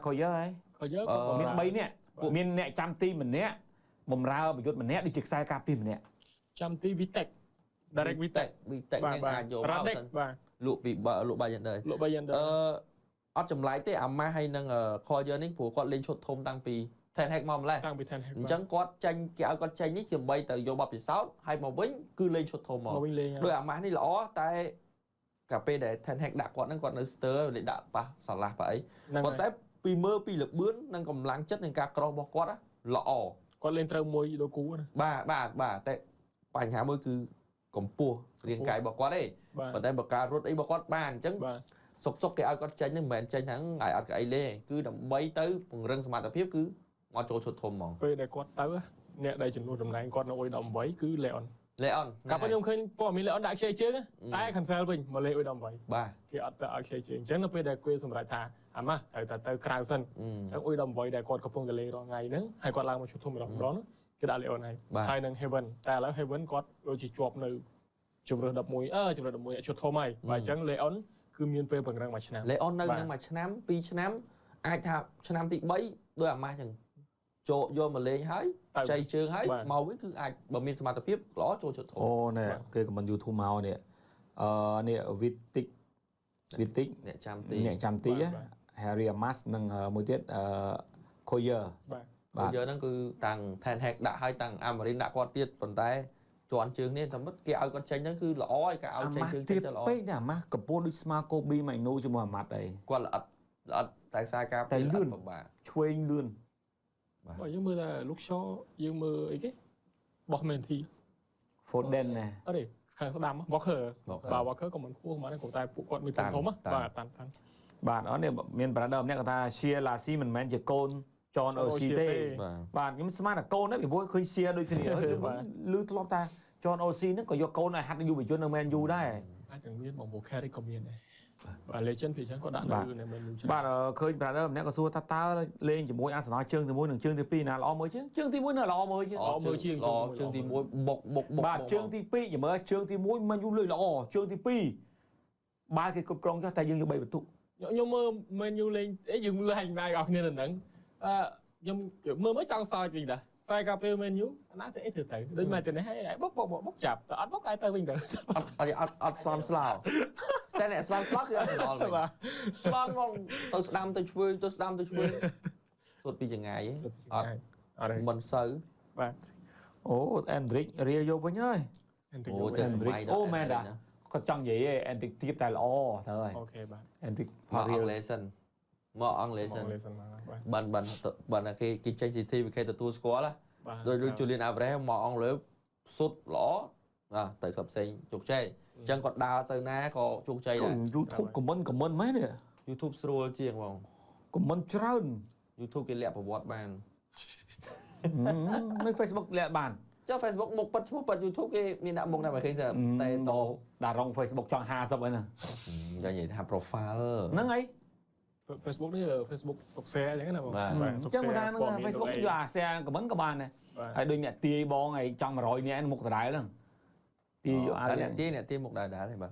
យ Koyer មាន3នាក់មានអ្នកចាំទីម្នាក់បំរើប្រយុទ្ធម្នាក់ដូចជាខ្សែការពារម្នាក់ចាំទី Vitek Direct Vitek Vitek នឹងអាចយកមកសិនបាទលក់ពីលក់ Bayern លក់ Bayern អត់ចម្លែកទេអាម៉ាស់ហើយនឹង Koyer នេះព្រោះគាត់លេងឈុតធំតាំងពី Ten Hag មកម្លេះតាំងពី Ten Hag អញ្ចឹងគាត់ចេញគេឲ្យគាត់ចេញនេះដើម្បីទៅយកបទពិសោធន៍ហើយមកវិញគឺលេងឈុតធំមកដោយអាម៉ាស់នេះល្អតែកាលពេលដែល Ten Hag ដាក់គាត់ហ្នឹងគាត់នៅស្ទើរលេដាក់ប៉ះសាឡាស់ប៉ះអីប៉ុន្តែពីមើលពីលបឿននិងកម្លាំងចិត្តនិងការក្រោះរបស់គាត់ល្អគាត់លេងត្រូវមួយដូគូណាបាទបាទបាទតែបញ្ហាមួយគឺកម្ពស់រាងកាយរបស់គាត់ទេប៉ុន្តែបើការរត់អីរបស់គាត់បានអញ្ចឹងសុកគេឲ្យគាត់ចេញហ្នឹងមិនមែនចេញហ្នឹងឲ្យអត់កៅអីលេគឺដើម្បីទៅពង្រឹងសមត្ថភាពគឺមកចូលឈុតធំហ្មងពេលដែលគាត់ទៅអ្នកដែលជំនួសតំណែងគាត់នៅ U18 គឺ Leon កាលខ្ញុំឃើញព័ត៌មាន Leon ដាក់ខ្ចីជើងតែ cancel វិញមកលេ U18 បាទគេអត់ទៅឲ្យខ្ចីជើងអញ្ចឹងនៅពេលដែលគេសម្រេចថាអាម៉ាស់ត្រូវតែទៅក្រៅសិនអញ្ចឹង U18 ដែលគាត់កំពុងតែលេរាល់ថ្ងៃហ្នឹងហើយគាត់ឡើងមកឈុតធំម្ដងម្ដងគេដាក់ Leon ហើយហើយនឹង Heaven តែឥឡូវ Heaven គាត់ដូចជាជាប់នៅជម្រើស11ជម្រើស11ឈុតធំហើយបាទអញ្ចឹង Leon គឺមានពេលពង្រឹងមួយឆ្នាំ Leon នៅនឹងមួយឆ្នាំពីរឆ្នាំអាចថាឆ្នាំទី3ដោយអាម៉ាស់អញ្ចឹងចូលយកមកលេងហើយចៃជើងហើយមកវិញគឺអាចបើមានសមត្ថភាពល្អចូលឈុតធំអូនេះគេខមមិន YouTube មកនេះនេះ Vitik អ្នកចាំទីអ្នកចាំទី Harry Amass និងមួយទៀត Koyer បាទ Koyer ហ្នឹងគឺតាំង Ten Hag ដាក់ហើយតាំង Amarin ដាក់គាត់ទៀតប៉ុន្តែជន់ជើងនេះតែមិនគេឲ្យគាត់ចេញហ្នឹងគឺល្អហើយគេឲ្យចេញជើងចេញទៅល្អពេកណាអាម៉ាស់កម្ពស់ដូចស្មាកូប៊ីម៉ៃនូជាមួយអាម៉ាត់អីគាត់ល្អិតល្អិតតែខ្សែការពារលឿនឆ្វេងលឿនបាទយើងមើលថាលោកឆយើងមើលអីគេបោះមែនធី Foden ណាអត់ទេខាងស្ដាំ Walker បាទ Walker ក៏មិនខ្ពស់ហ្មងដែរតែពួកគាត់មានធំធំបាទតាន់តាន់បាទអត់នេះមាន brother ម្នាក់គាត់ថា Shia Lasi មិនមែនជាកូន John Oshie ទេបាទខ្ញុំស្មានតែកូនដែរពីព្រោះឃើញ Shia ដូចគ្នាឮធ្លាប់ថា John Oshie ហ្នឹងក៏យកកូនឲ្យហាត់យុវជននៅ Man U ដែរអាចនឹងមានបង Carrick ក៏មានដែរបាទ Legend ពីចឹងគាត់ដាក់នៅ Man U បាទឃើញ brother ម្នាក់ក៏សួរថាតើលេងជាមួយ Arsenal ជើងទី1និងជើងទី2ណាល្អមើលជាងជើងទី1នៅល្អមើលជាងល្អមើលជាងជើងទី1បុកបុកបុកបាទជើងទី2ចាំមើលជើងទី1 Man U លេងល្អជើងទី2បាល់គេគ្រប់គ្រងចុះតែយើងយក3បន្ទុកខ្ញុំមើល Man U លេងអីយើងលេងណៃអស់គ្នានៅហ្នឹងខ្ញុំមើលមើលចង់សើចវិញដែរតែកាលពេល Man U អាណាទៅអីធ្វើទៅដូចមកទៅនេះហើយបុកបុកបុកចាប់តែអត់បុកឲ្យទៅវិញទៅអត់អត់អត់ស្លន់ស្លោតែអ្នកស្លន់ស្លោគឺអត់ស្លន់វិញស្លន់មកទៅស្ដាំទៅឆ្វេងទៅស្ដាំទៅឆ្វេងសុទ្ធពីចង្ងាយអត់មិនសូវបាទអូ Endrick រាយកវិញហើយអូតែសម័យអូមែនតាគាត់ចង់និយាយឯង Endrick ទៀបតែល្អត្រូវហើយអូខេបាទ Endrick មកអង់គ្លេសសិនមកអង់គ្លេសសិនបានបានបានគេគេចេញ certificate ទទួលស្គាល់ណាដោយដូច Julian Alvarez មកអង់គ្លេសសុទ្ធល្អទៅក្លឹបផ្សេងជោគជ័យអញ្ចឹងគាត់ដើរទៅណាក៏ជោគជ័យដែរ YouTube comment comment មែនទេ YouTube ស្រួលជាងបង comment ច្រើន YouTube គេលាក់ប្រវត្តិបាននៅ Facebook លាក់បានចុះ Facebook មុខប៉ិតឈ្មោះប៉ិត YouTube គេមានដាក់មុខដែរបើឃើញតែតដាក់រង Facebook ចង់50ហើយណាយ៉ាងនិយាយថា profile ហ្នឹងហើយ Facebook នេះ Facebook ទុក share អញ្ចឹងណាបងបាទអញ្ចឹងថាហ្នឹង Facebook យកអា share comment ក៏បានដែរហើយដូចអ្នកទាយបងឯងចង់100នាក់មុខដដែលហ្នឹងទាយយកអាអ្នកទាយអ្នកទាយមុខដដែលទេបាទ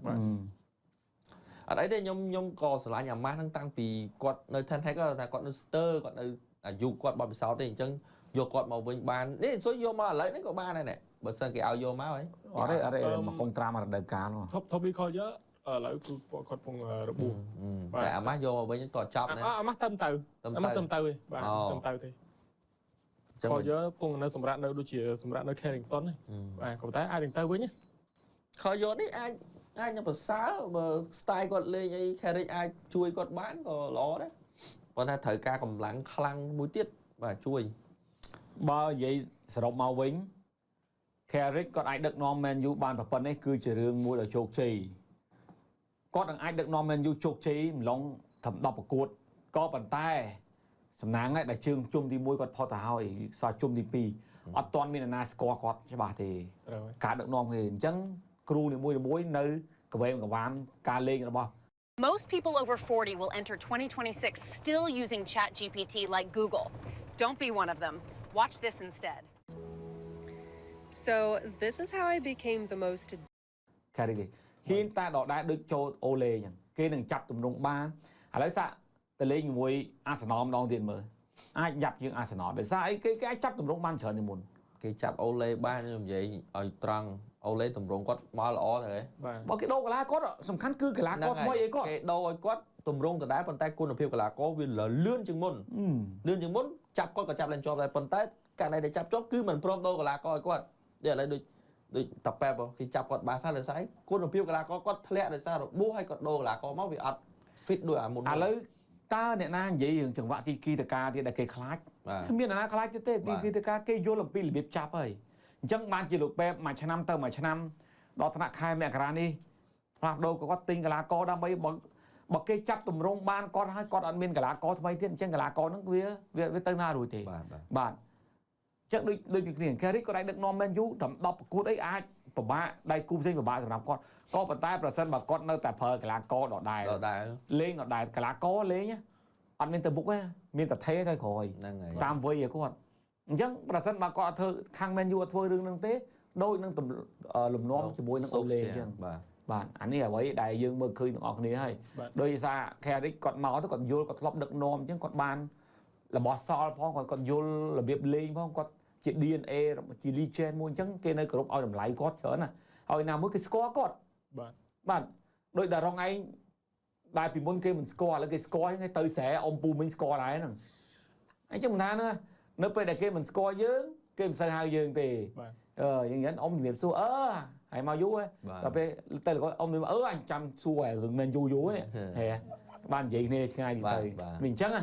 អត់អីទេខ្ញុំក៏ស្រឡាញ់អាម៉ាស់ហ្នឹងតាំងពីគាត់នៅ Ten Hag ថាគាត់នៅស្ទើគាត់នៅអាយុគាត់បទពិសោធន៍ទេអញ្ចឹងយកគាត់មកវិញបាននេះសុយយកមកឥឡូវនេះក៏បានដែរបើសិនគេឲ្យយកមកហីអត់ទេអត់ទេមកកុងត្រាមរដូវកាល Toby Collyer ឥឡូវគឺពួកគាត់ពងរបួសតែអាម៉ាស់យកមកវិញតចប់ណាអាម៉ាស់ទៅទៅអាម៉ាស់ទៅទៅទេបាទទៅទៅទេ Collyer ពងនៅសម្រាប់នៅដូចជាសម្រាប់នៅ Carrington បាទក៏តែអាចនឹងទៅវិញ Collyer នេះអាច អាចនឹងប្រសើរបើ style គាត់លេងអី Carrick អាចជួយគាត់បានក៏ល្អដែរប៉ុន្តែត្រូវការកម្លាំងខ្លាំងមួយទៀតបាទជួយបើនិយាយសរុបមកវិញ Carrick គាត់អាចដឹកនាំ Man U បានប៉ុណ្ណេះគឺជារឿងមួយដ៏ជោគជ័យគាត់នឹងអាចដឹកនាំ Man U ជោគជ័យម្លងត្រឹម10ប្រកួតក៏ប៉ុន្តែសំណាងហើយដែលជើងជុំទី1គាត់ផុតទៅហើយសល់ជុំទី2អត់ទាន់មានអ្នកណាស្គាល់គាត់ច្បាស់ទេការដឹកនាំគេអញ្ចឹងគ្រូនីមួយៗនៅកវេមកវាមការលេងរបស់ Most people over 40 will enter 2026 still using ChatGPT like Google. Don't be one of them. Watch this instead. So this is how I became the most Carrick ហ៊ានតែដដែលដូចចូលអូឡេអញ្ចឹងគេនឹងចាប់ទម្រង់បានឥឡូវសាក់ទៅលេងជាមួយអាសនលម្ដងទៀតមើលអាចយ៉ាប់ជាងអាសនលដោយសារអីគេអាចចាប់ទម្រង់បានច្រើនជាងមុនគេចាប់អូឡេបានខ្ញុំនិយាយឲ្យត្រង់អូឡេទម្រង់គាត់មកល្អទៅហ៎បើគេដូរកីឡាគាត់សំខាន់គឺកីឡាករថ្មីអីគាត់គេដូរឲ្យគាត់ទម្រង់ដដែលប៉ុន្តែគុណភាពកីឡាករវាលឿនជាងមុនលឿនជាងមុនចាប់គាត់ក៏ចាប់ឡើងជាប់ដែរប៉ុន្តែករណីដែលចាប់ជាប់គឺមិនព្រមដូរកីឡាករឲ្យគាត់ដូចឥឡូវដូចតាប៉ែបគេចាប់គាត់បានខ្លះដោយសារគុណភាពកីឡាករគាត់ធ្លាក់ដោយសាររបួសហើយគាត់ដូរកីឡាករមកវាអត់ fit ដូចអាមុនឥឡូវតើអ្នកណានិយាយរឿងចង្វាក់ទីគីតកាទៀតដែលគេខ្លាចគ្មានអ្នកណាខ្លាចទៀតទេទីគីតកាគេយល់អំពីរបៀបចាប់ហើយអញ្ចឹងបានជាលោកប៉ែបមួយឆ្នាំទៅមួយឆ្នាំដល់ថ្នាក់ខែមករានេះផ្លាស់ប្ដូរក៏គាត់ទិញកីឡាករដើម្បីបើគេចាប់ទម្រង់បានគាត់ហើយគាត់អត់មានកីឡាករថ្មីទៀតអញ្ចឹងកីឡាករហ្នឹងវាទៅណារួចទេបាទអញ្ចឹងដូចពីគ្នា Carrick គាត់អាចដឹកនាំ Man U ត្រឹម10ប្រកួតអីអាចពិបាកដៃគូផ្សេងពិបាកសម្រាប់គាត់ក៏ប៉ុន្តែប្រសិនបើគាត់នៅតែប្រើកីឡាករដដែលលេងដដែលកីឡាករលេងអត់មានទៅមុខទេមានតែថេទៅក្រោយតាមវ័យឲ្យគាត់អញ្ចឹងប្រសិនបើគាត់អត់ធ្វើខាង Man U អត់ធ្វើរឿងហ្នឹងទេដូចនឹងលំនាំជាមួយនឹងអូឡេអញ្ចឹងបាទអានេះអ្វីដែលយើងមើលឃើញទាំងអស់គ្នាហើយដោយសារ Carrick គាត់មកទៅគាត់យល់គាត់ធ្លាប់ដឹកនាំអញ្ចឹងគាត់បានរបស់សល់ផងគាត់យល់របៀបលេងផងគាត់ជា DNA ជា legend មួយអញ្ចឹងគេនៅគោរពឲ្យតម្លៃគាត់ច្រើនណាហើយណាមួយគេស្គាល់គាត់បាទដោយតារងឯងដែលពីមុនគេមិនស្គាល់ឥឡូវគេស្គាល់ហ្នឹងទៅស្រែអ៊ំពូមិញស្គាល់ដែរហ្នឹងអញ្ចឹងមិនថាណានៅពេលដែលគេមិនស្គាល់យើងគេមិនសូវហៅយើងទេយ៉ាងហ្នឹងអ៊ំជំរាបសួរហើយមកយូរដល់ពេលទៅអ៊ំអញចាំសួររឿងមែនយូរយូរនេះហេបាននិយាយគ្នាឆ្ងាយទៅវាអញ្ចឹងណា